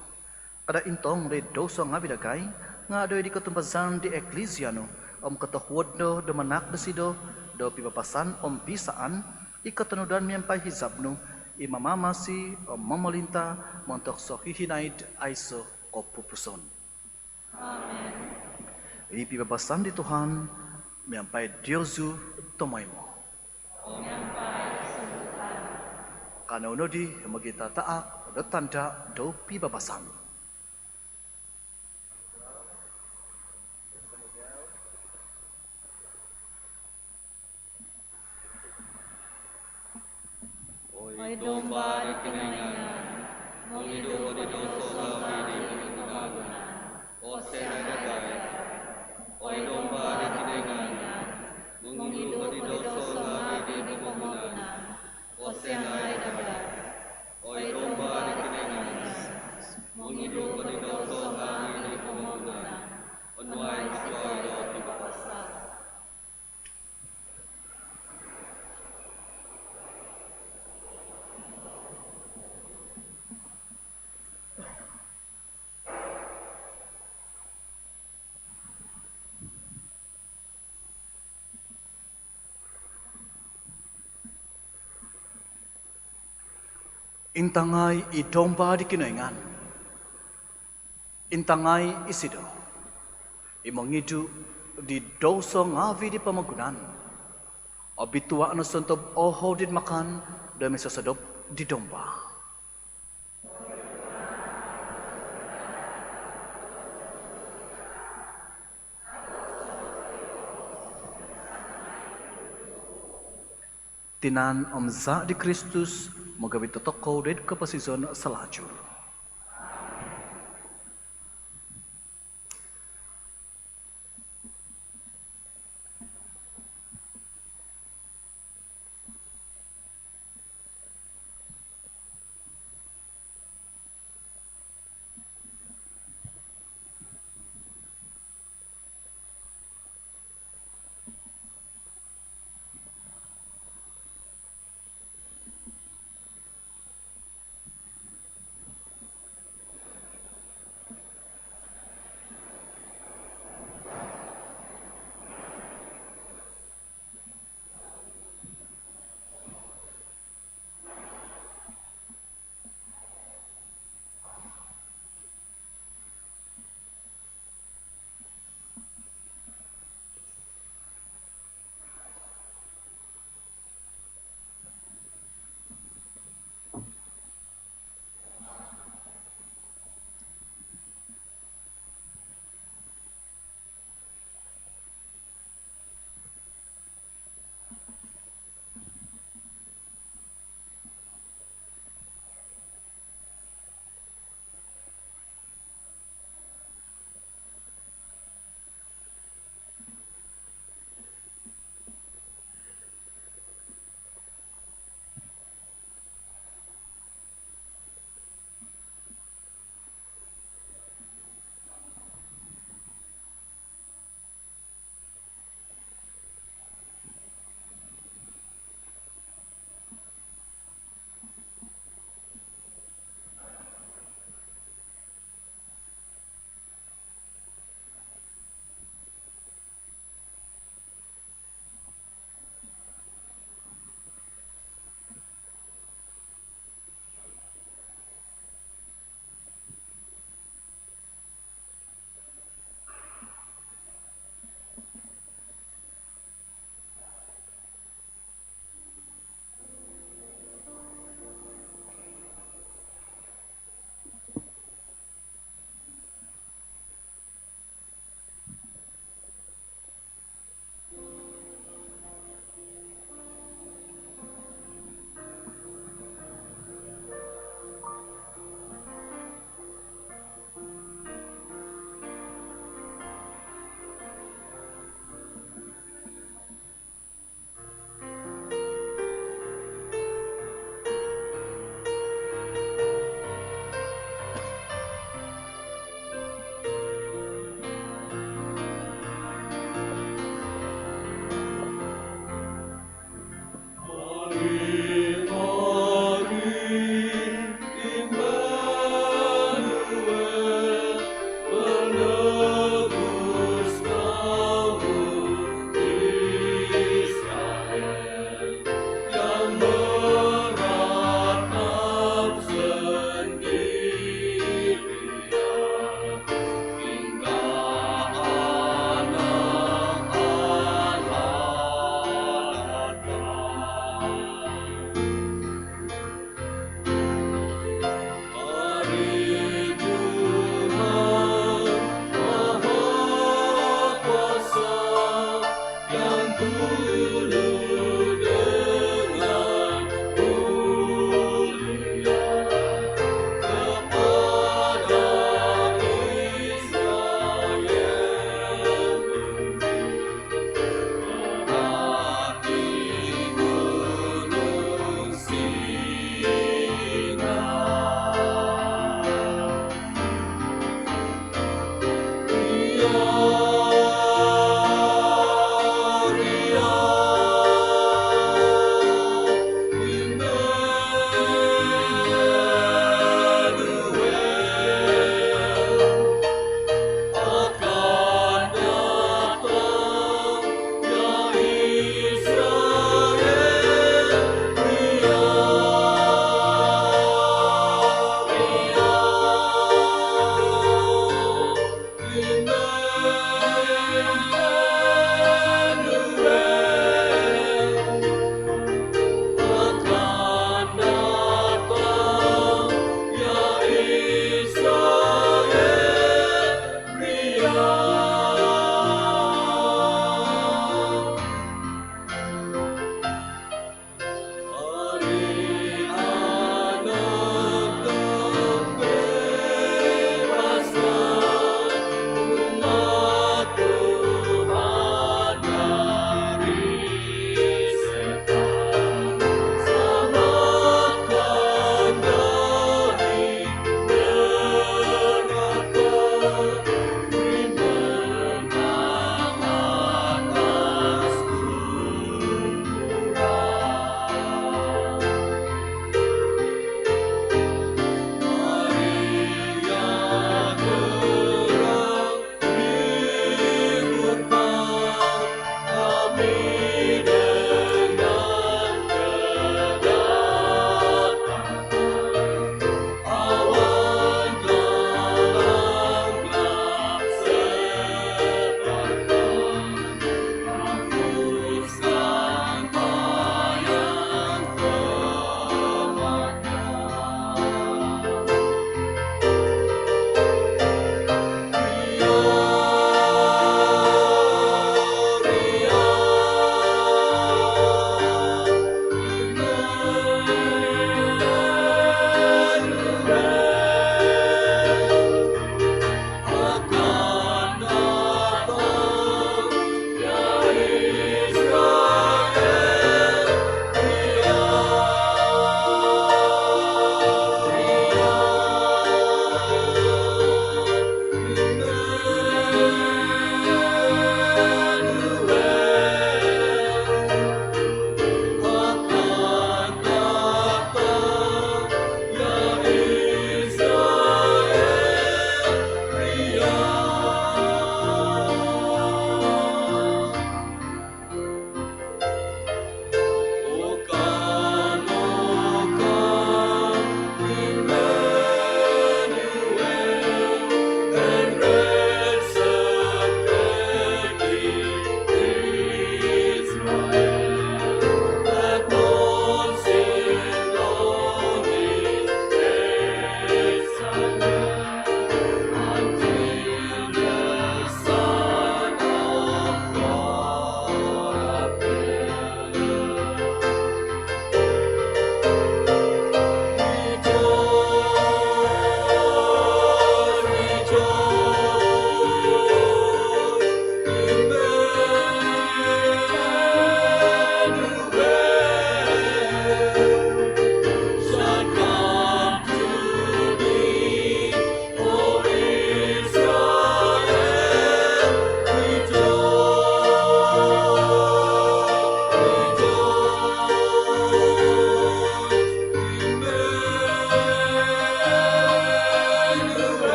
Kada' intong do id douso ngavi' dagai, nga' do id di kotumbazaan di Eklisia nu, om kotohuod no do manaak dosido do pibabasan om piisaan, i kotonudan miampai hisab nu, i mamamasi om momolinta' montok sohihinaid aiso' kopupuson. Amen. I pibabasan di Tuhan miampai diozu tomoimo. Om miampai sunduvan nu. Kanou nodi mogitataak do tanda' do pibabasan. Oi Domba di Kinoingan, mongidu' di douso ngaavi' di pomogunan, osanai dagai. Oi Domba di Kinoingan, mongidu' di douso ngaavi' di pomogunan, osanai dagai. Oi Domba di Kinoingan, mongidu' di douso ngaavi' di pomogunan, onuai zikoi do pibabasan. Intangai i Domba di Kinoingan. Intangai isido i mongidu' di douso ngaavi' di pomogunan. Obitua' no sontob ohou di makan do misosodop di Domba. Tinan om zaa' di Kristus mogovit dotokou doid koposizon sohihinaid.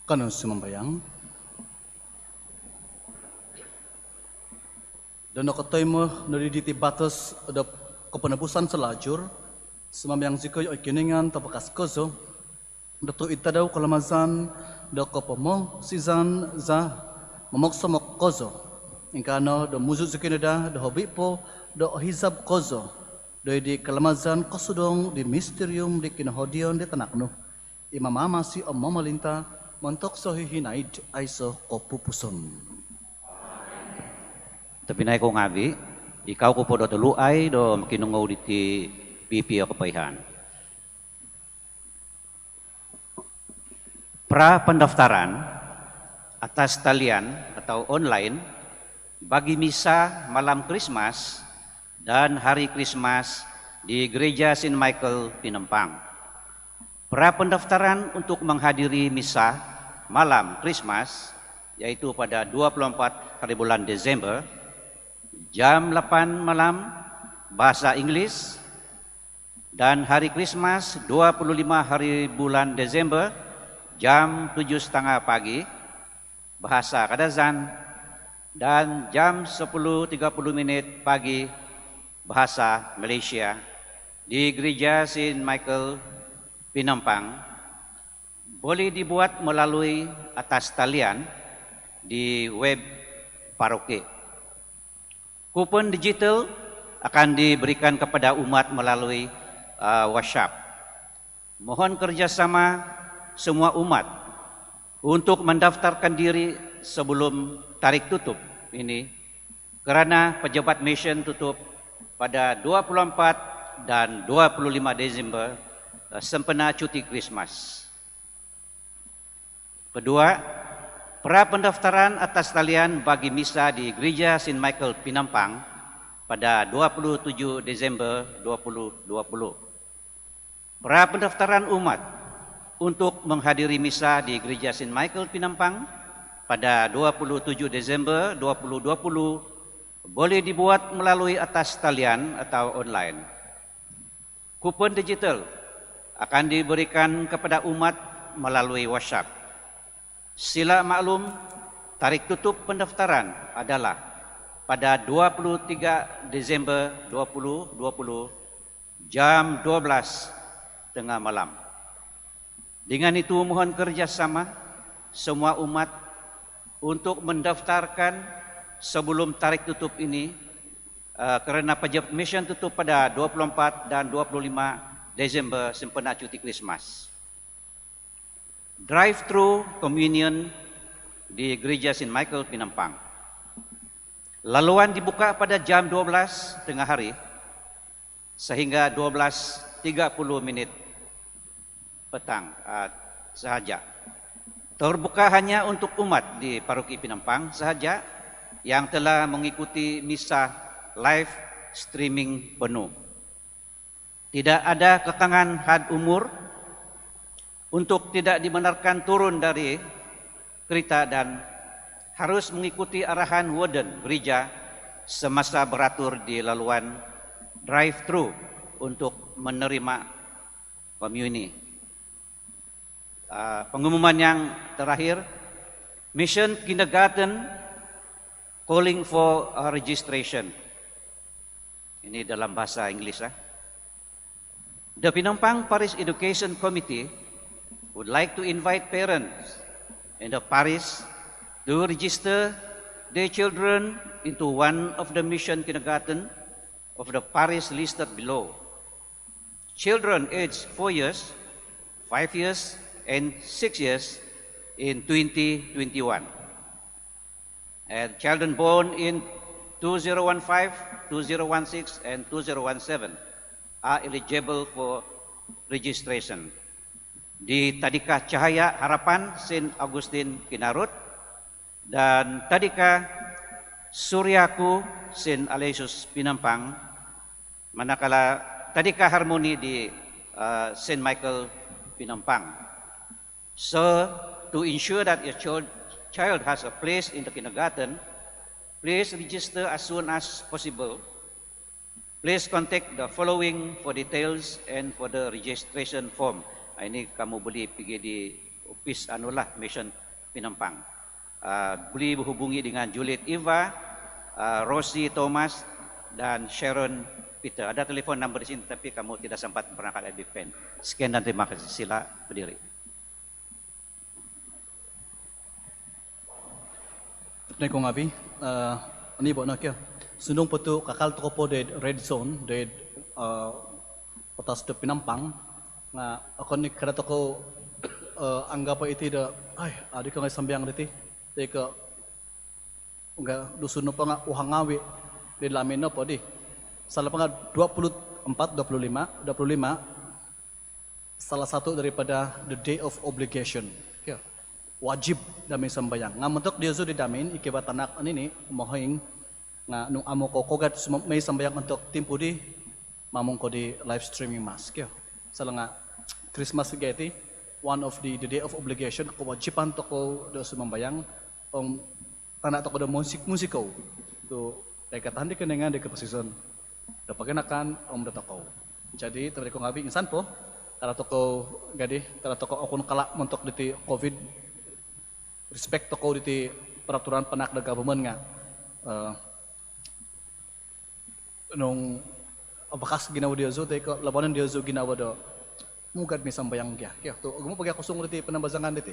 Kanou sumambayang. Do nokotoimo nodi diti batos do koponobusan salajur, sumambayang zikoi oi Kinoingan tabakas kozo, do tu id tadau kalamazan do kopomosizan za momoksomok kozo, ingkaa no do muzu zikoi no daa do hobi po do ohizab kozo do id di kalamazan kosudong di misterium di kinohodion di tanak nu, i mamamasi om momolinta montok sohihinaid aiso kopupuson. Tobpinai kou ngaavi, ikau ku po do toluai do mokinongou diti pipio kopoihaan. Pra pendaftaran atas talian atau online bagi misa malam Krismas dan hari Krismas di Gereja Saint Michael Penampang. Pra pendaftaran untuk menghadiri misa malam Krismas, iaitu pada dua puluh empat hari bulan Disember, jam lapan malam, bahasa Inggeris, dan hari Krismas dua puluh lima hari bulan Disember, jam tujuh setengah pagi, bahasa Kadazan, dan jam sepuluh tiga puluh minit pagi, bahasa Malaysia, di Gereja Saint Michael Penampang, boleh dibuat melalui atas talian di web paroki. Kupon digital akan diberikan kepada umat melalui, uh, WhatsApp. Mohon kerjasama semua umat untuk mendaftarkan diri sebelum tarikh tutup ini, kerana pejabat misi tutup pada dua puluh empat dan dua puluh lima Disember, eh, sempena cuti Krismas. Kedua, pra pendaftaran atas talian bagi misa di Gereja Saint Michael Penampang pada dua puluh tujuh Disember dua puluh dua puluh. Pra pendaftaran umat untuk menghadiri misa di Gereja Saint Michael Penampang pada dua puluh tujuh Disember dua puluh dua puluh boleh dibuat melalui atas talian atau online. Kupon digital akan diberikan kepada umat melalui WhatsApp. Sila maklum, tarikh tutup pendaftaran adalah pada dua puluh tiga Disember dua puluh dua puluh, jam dua belas tengah malam. Dengan itu, mohon kerjasama semua umat untuk mendaftarkan sebelum tarikh tutup ini, eh, kerana pejabat misi tutup pada dua puluh empat dan dua puluh lima Disember sempena cuti Krismas. Drive-thru communion di Gereja Saint Michael Penampang. Laluan dibuka pada jam dua belas tengah hari sehingga dua belas tiga puluh minit petang, ah, sahaja. Terbuka hanya untuk umat di Paroki Penampang sahaja yang telah mengikuti misa live streaming penuh. Tidak ada kekangan had umur untuk tidak dibenarkan turun dari kereta dan harus mengikuti arahan warden gereja semasa beratur di laluan drive-thru untuk menerima komuni. Ah, pengumuman yang terakhir, Mission Kindergarten calling for a registration. Ini dalam bahasa Inggeris, ah. The Penampang Parish Education Committee would like to invite parents in the parish to register their children into one of the mission kindergarten of the parish listed below. Children aged four years, five years, and six years in twenty twenty-one. And children born in two zero one five, two zero one six, and two zero one seven are eligible for registration. Di Tadika Cahaya Harapan Saint Augustine Kinarut dan Tadika Suriaku Saint Aloysius Penampang, manakala Tadika Harmoni di, uh, Saint Michael Penampang. So, to ensure that your child, child has a place in the kindergarten, please register as soon as possible. Please contact the following for details and for the registration form. Ah, ini kamu boleh pergi di, Opis anulah Mission Penampang. Ah, boleh berhubungi dengan Juliet Eva, ah, Rosie Thomas, dan Sharon Peter. Ada telefon number di sini, tapi kamu tidak sempat berangkat dari Big Pen. Sekian dan terima kasih. Sila berdiri. Tobpinai ku ngaavi', eh, onibo' no kio. Sundung po tu' kakal tokou po doid red zone, doid, eh, batas do Penampang, nga' okon i' kada' tokou, eh, anggap iti do, ai, adi ko ngai sambayang diti. Toi ko, nga' Dusun nopo nga' uhang ngaavi' doid lamin nopo di. Salah nopo nga' dua puluh empat, dua puluh lima, dua puluh lima, salah satu daripada the day of obligation. Kio. Wajib do mooi sambayang. Nga' montok diozu di hamin, i kivaa tanak onini', mohoing, nga' nung amu kou kougad sum-, mooi sambayang ontok timpu di, mamung kou di live streaming mass. Kio. Salah nga' Christmas gia iti, one of the, the day of obligation, kewajipan tokou do sumambayang, om tanda' tokou do monsik-, monsikou tu' koikatan di Kinoingan di koposizon do paganakan om dotokou. Jadi, tobpinai ku ngaavi', insan po, kada' tokou, jadi, kada' tokou okon kala' montok diti covid, respect tokou diti peraturan panahak do government nga', eh, nung abakas ginawo diozu, toi ko' labanan diozu ginawo do mugad mooi sambayang gia. Kio, tu' ogumu' po gia kosong diti panambazangan diti.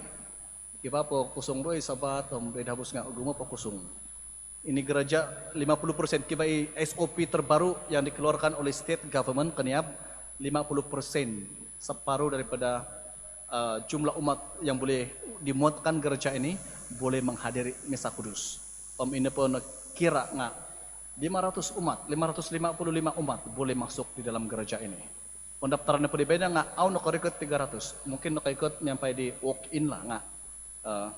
Kivaa po kosong doid Sabat, om doid habus nga' ogumu' po kosong. Ini gereja lima puluh persen, kivaa i S O P terbaru yang dikeluarkan oleh state government, koniab, lima puluh persen, separuh daripada, eh, jumlah umat yang boleh dimuatkan gereja ini boleh menghadiri Misa Kudus. Om ino po nokira nga' lima ratus umat, lima ratus lima puluh lima umat boleh masuk di dalam gereja ini. Pendaftaran nopo di baino nga' au nokorikot tiga ratus. Mungkin nokoikot miampai di walk-in lah nga', eh,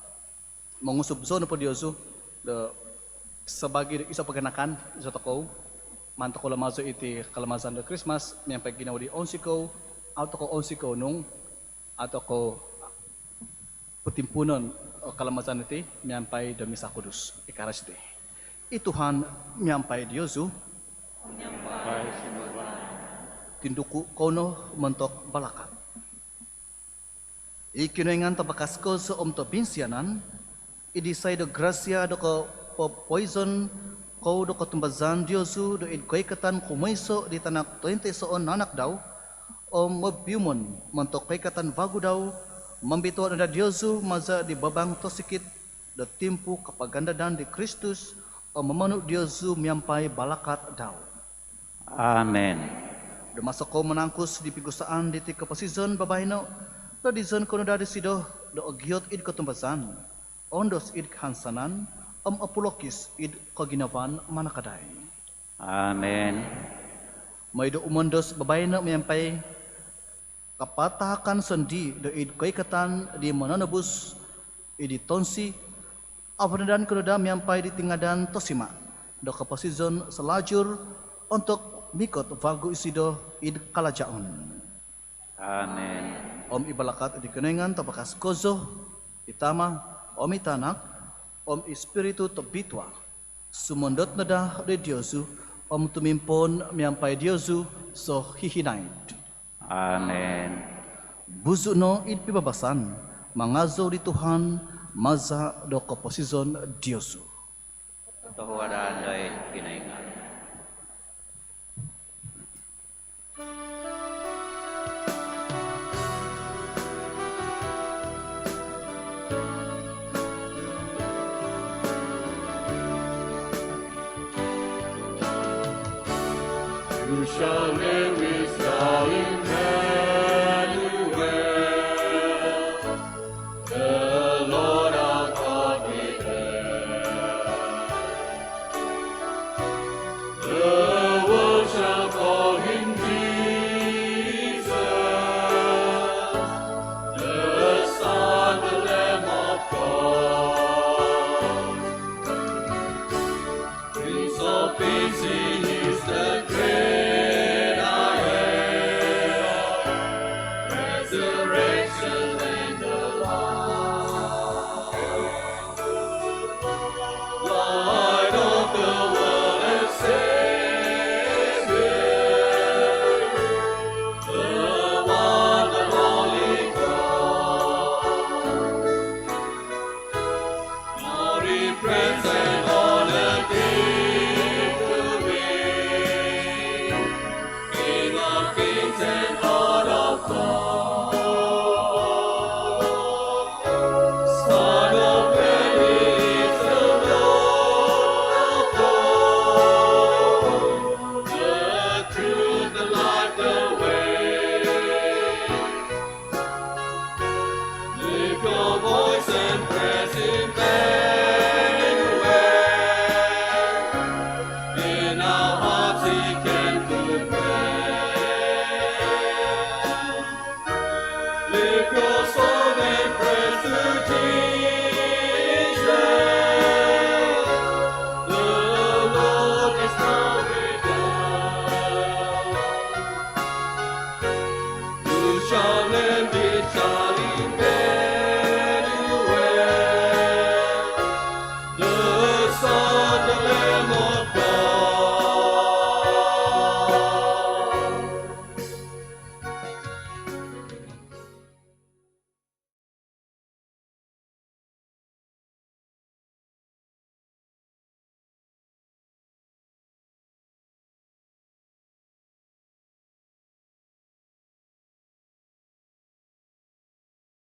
mongusub zou nopo diozu do sabaagi do iso paganakan, iso tokou, maan tokou lamazo iti kalamazan do Krismas miampai ginawo di onsikou, au tokou onsikou nung au tokou potimpuunon o kalamazan diti miampai do Misa Kudus. Ikaras iti. I Tuhan miampai diozu. Tinduku kou no montok balakat. I Kinoingan tabakas kozo om tobinsianan, i disai do grasia do kopopoizon kou do kotumbazaan diozu doid koikatan kumoiso di Tanak tointoisoon nanak dau, om mobiumon montok koikatan vagu dau, mombituo no daa diozu maza di babang tosikit do timpu kapagandadan di Kristus, om momonu diozu miampai balakat dau. Amin. Do maso kou manangkus di pigusaan diti koposizon babaino, do dizon kou no daa disido do ogiot id kotumbazaan, oondos id kahansanan, om opulokis id koginavaan manakadai. Amin. Mooi do umondos babaino miampai kapatahakan sondii doid koikatan di Mononobus id tonsi, avanadan kou no daa miampai di tingadan tosima do koposizon salajur, ontok mikot vagu isido id kalajaon. Amin. Om i balakat di Kinoingan tabakas kozo, i Tama, om i Tanak, om i Spiritu Tobitua, sumondot no daa doid diozu, om tumimpoon miampai diozu sohihinaid. Amin. Buzu no id pibabasan, mangazou di Tuhan maza do koposizon diozu. Tohuadan doid Kinoingan. You shall name his name Emmanuel, the Lord our God with us. The world shall call him Jesus, the Son, the Lamb of God. Prince of Peace, he is the great I am, resurrection and the life. Light of the world and Savior, the one and only God.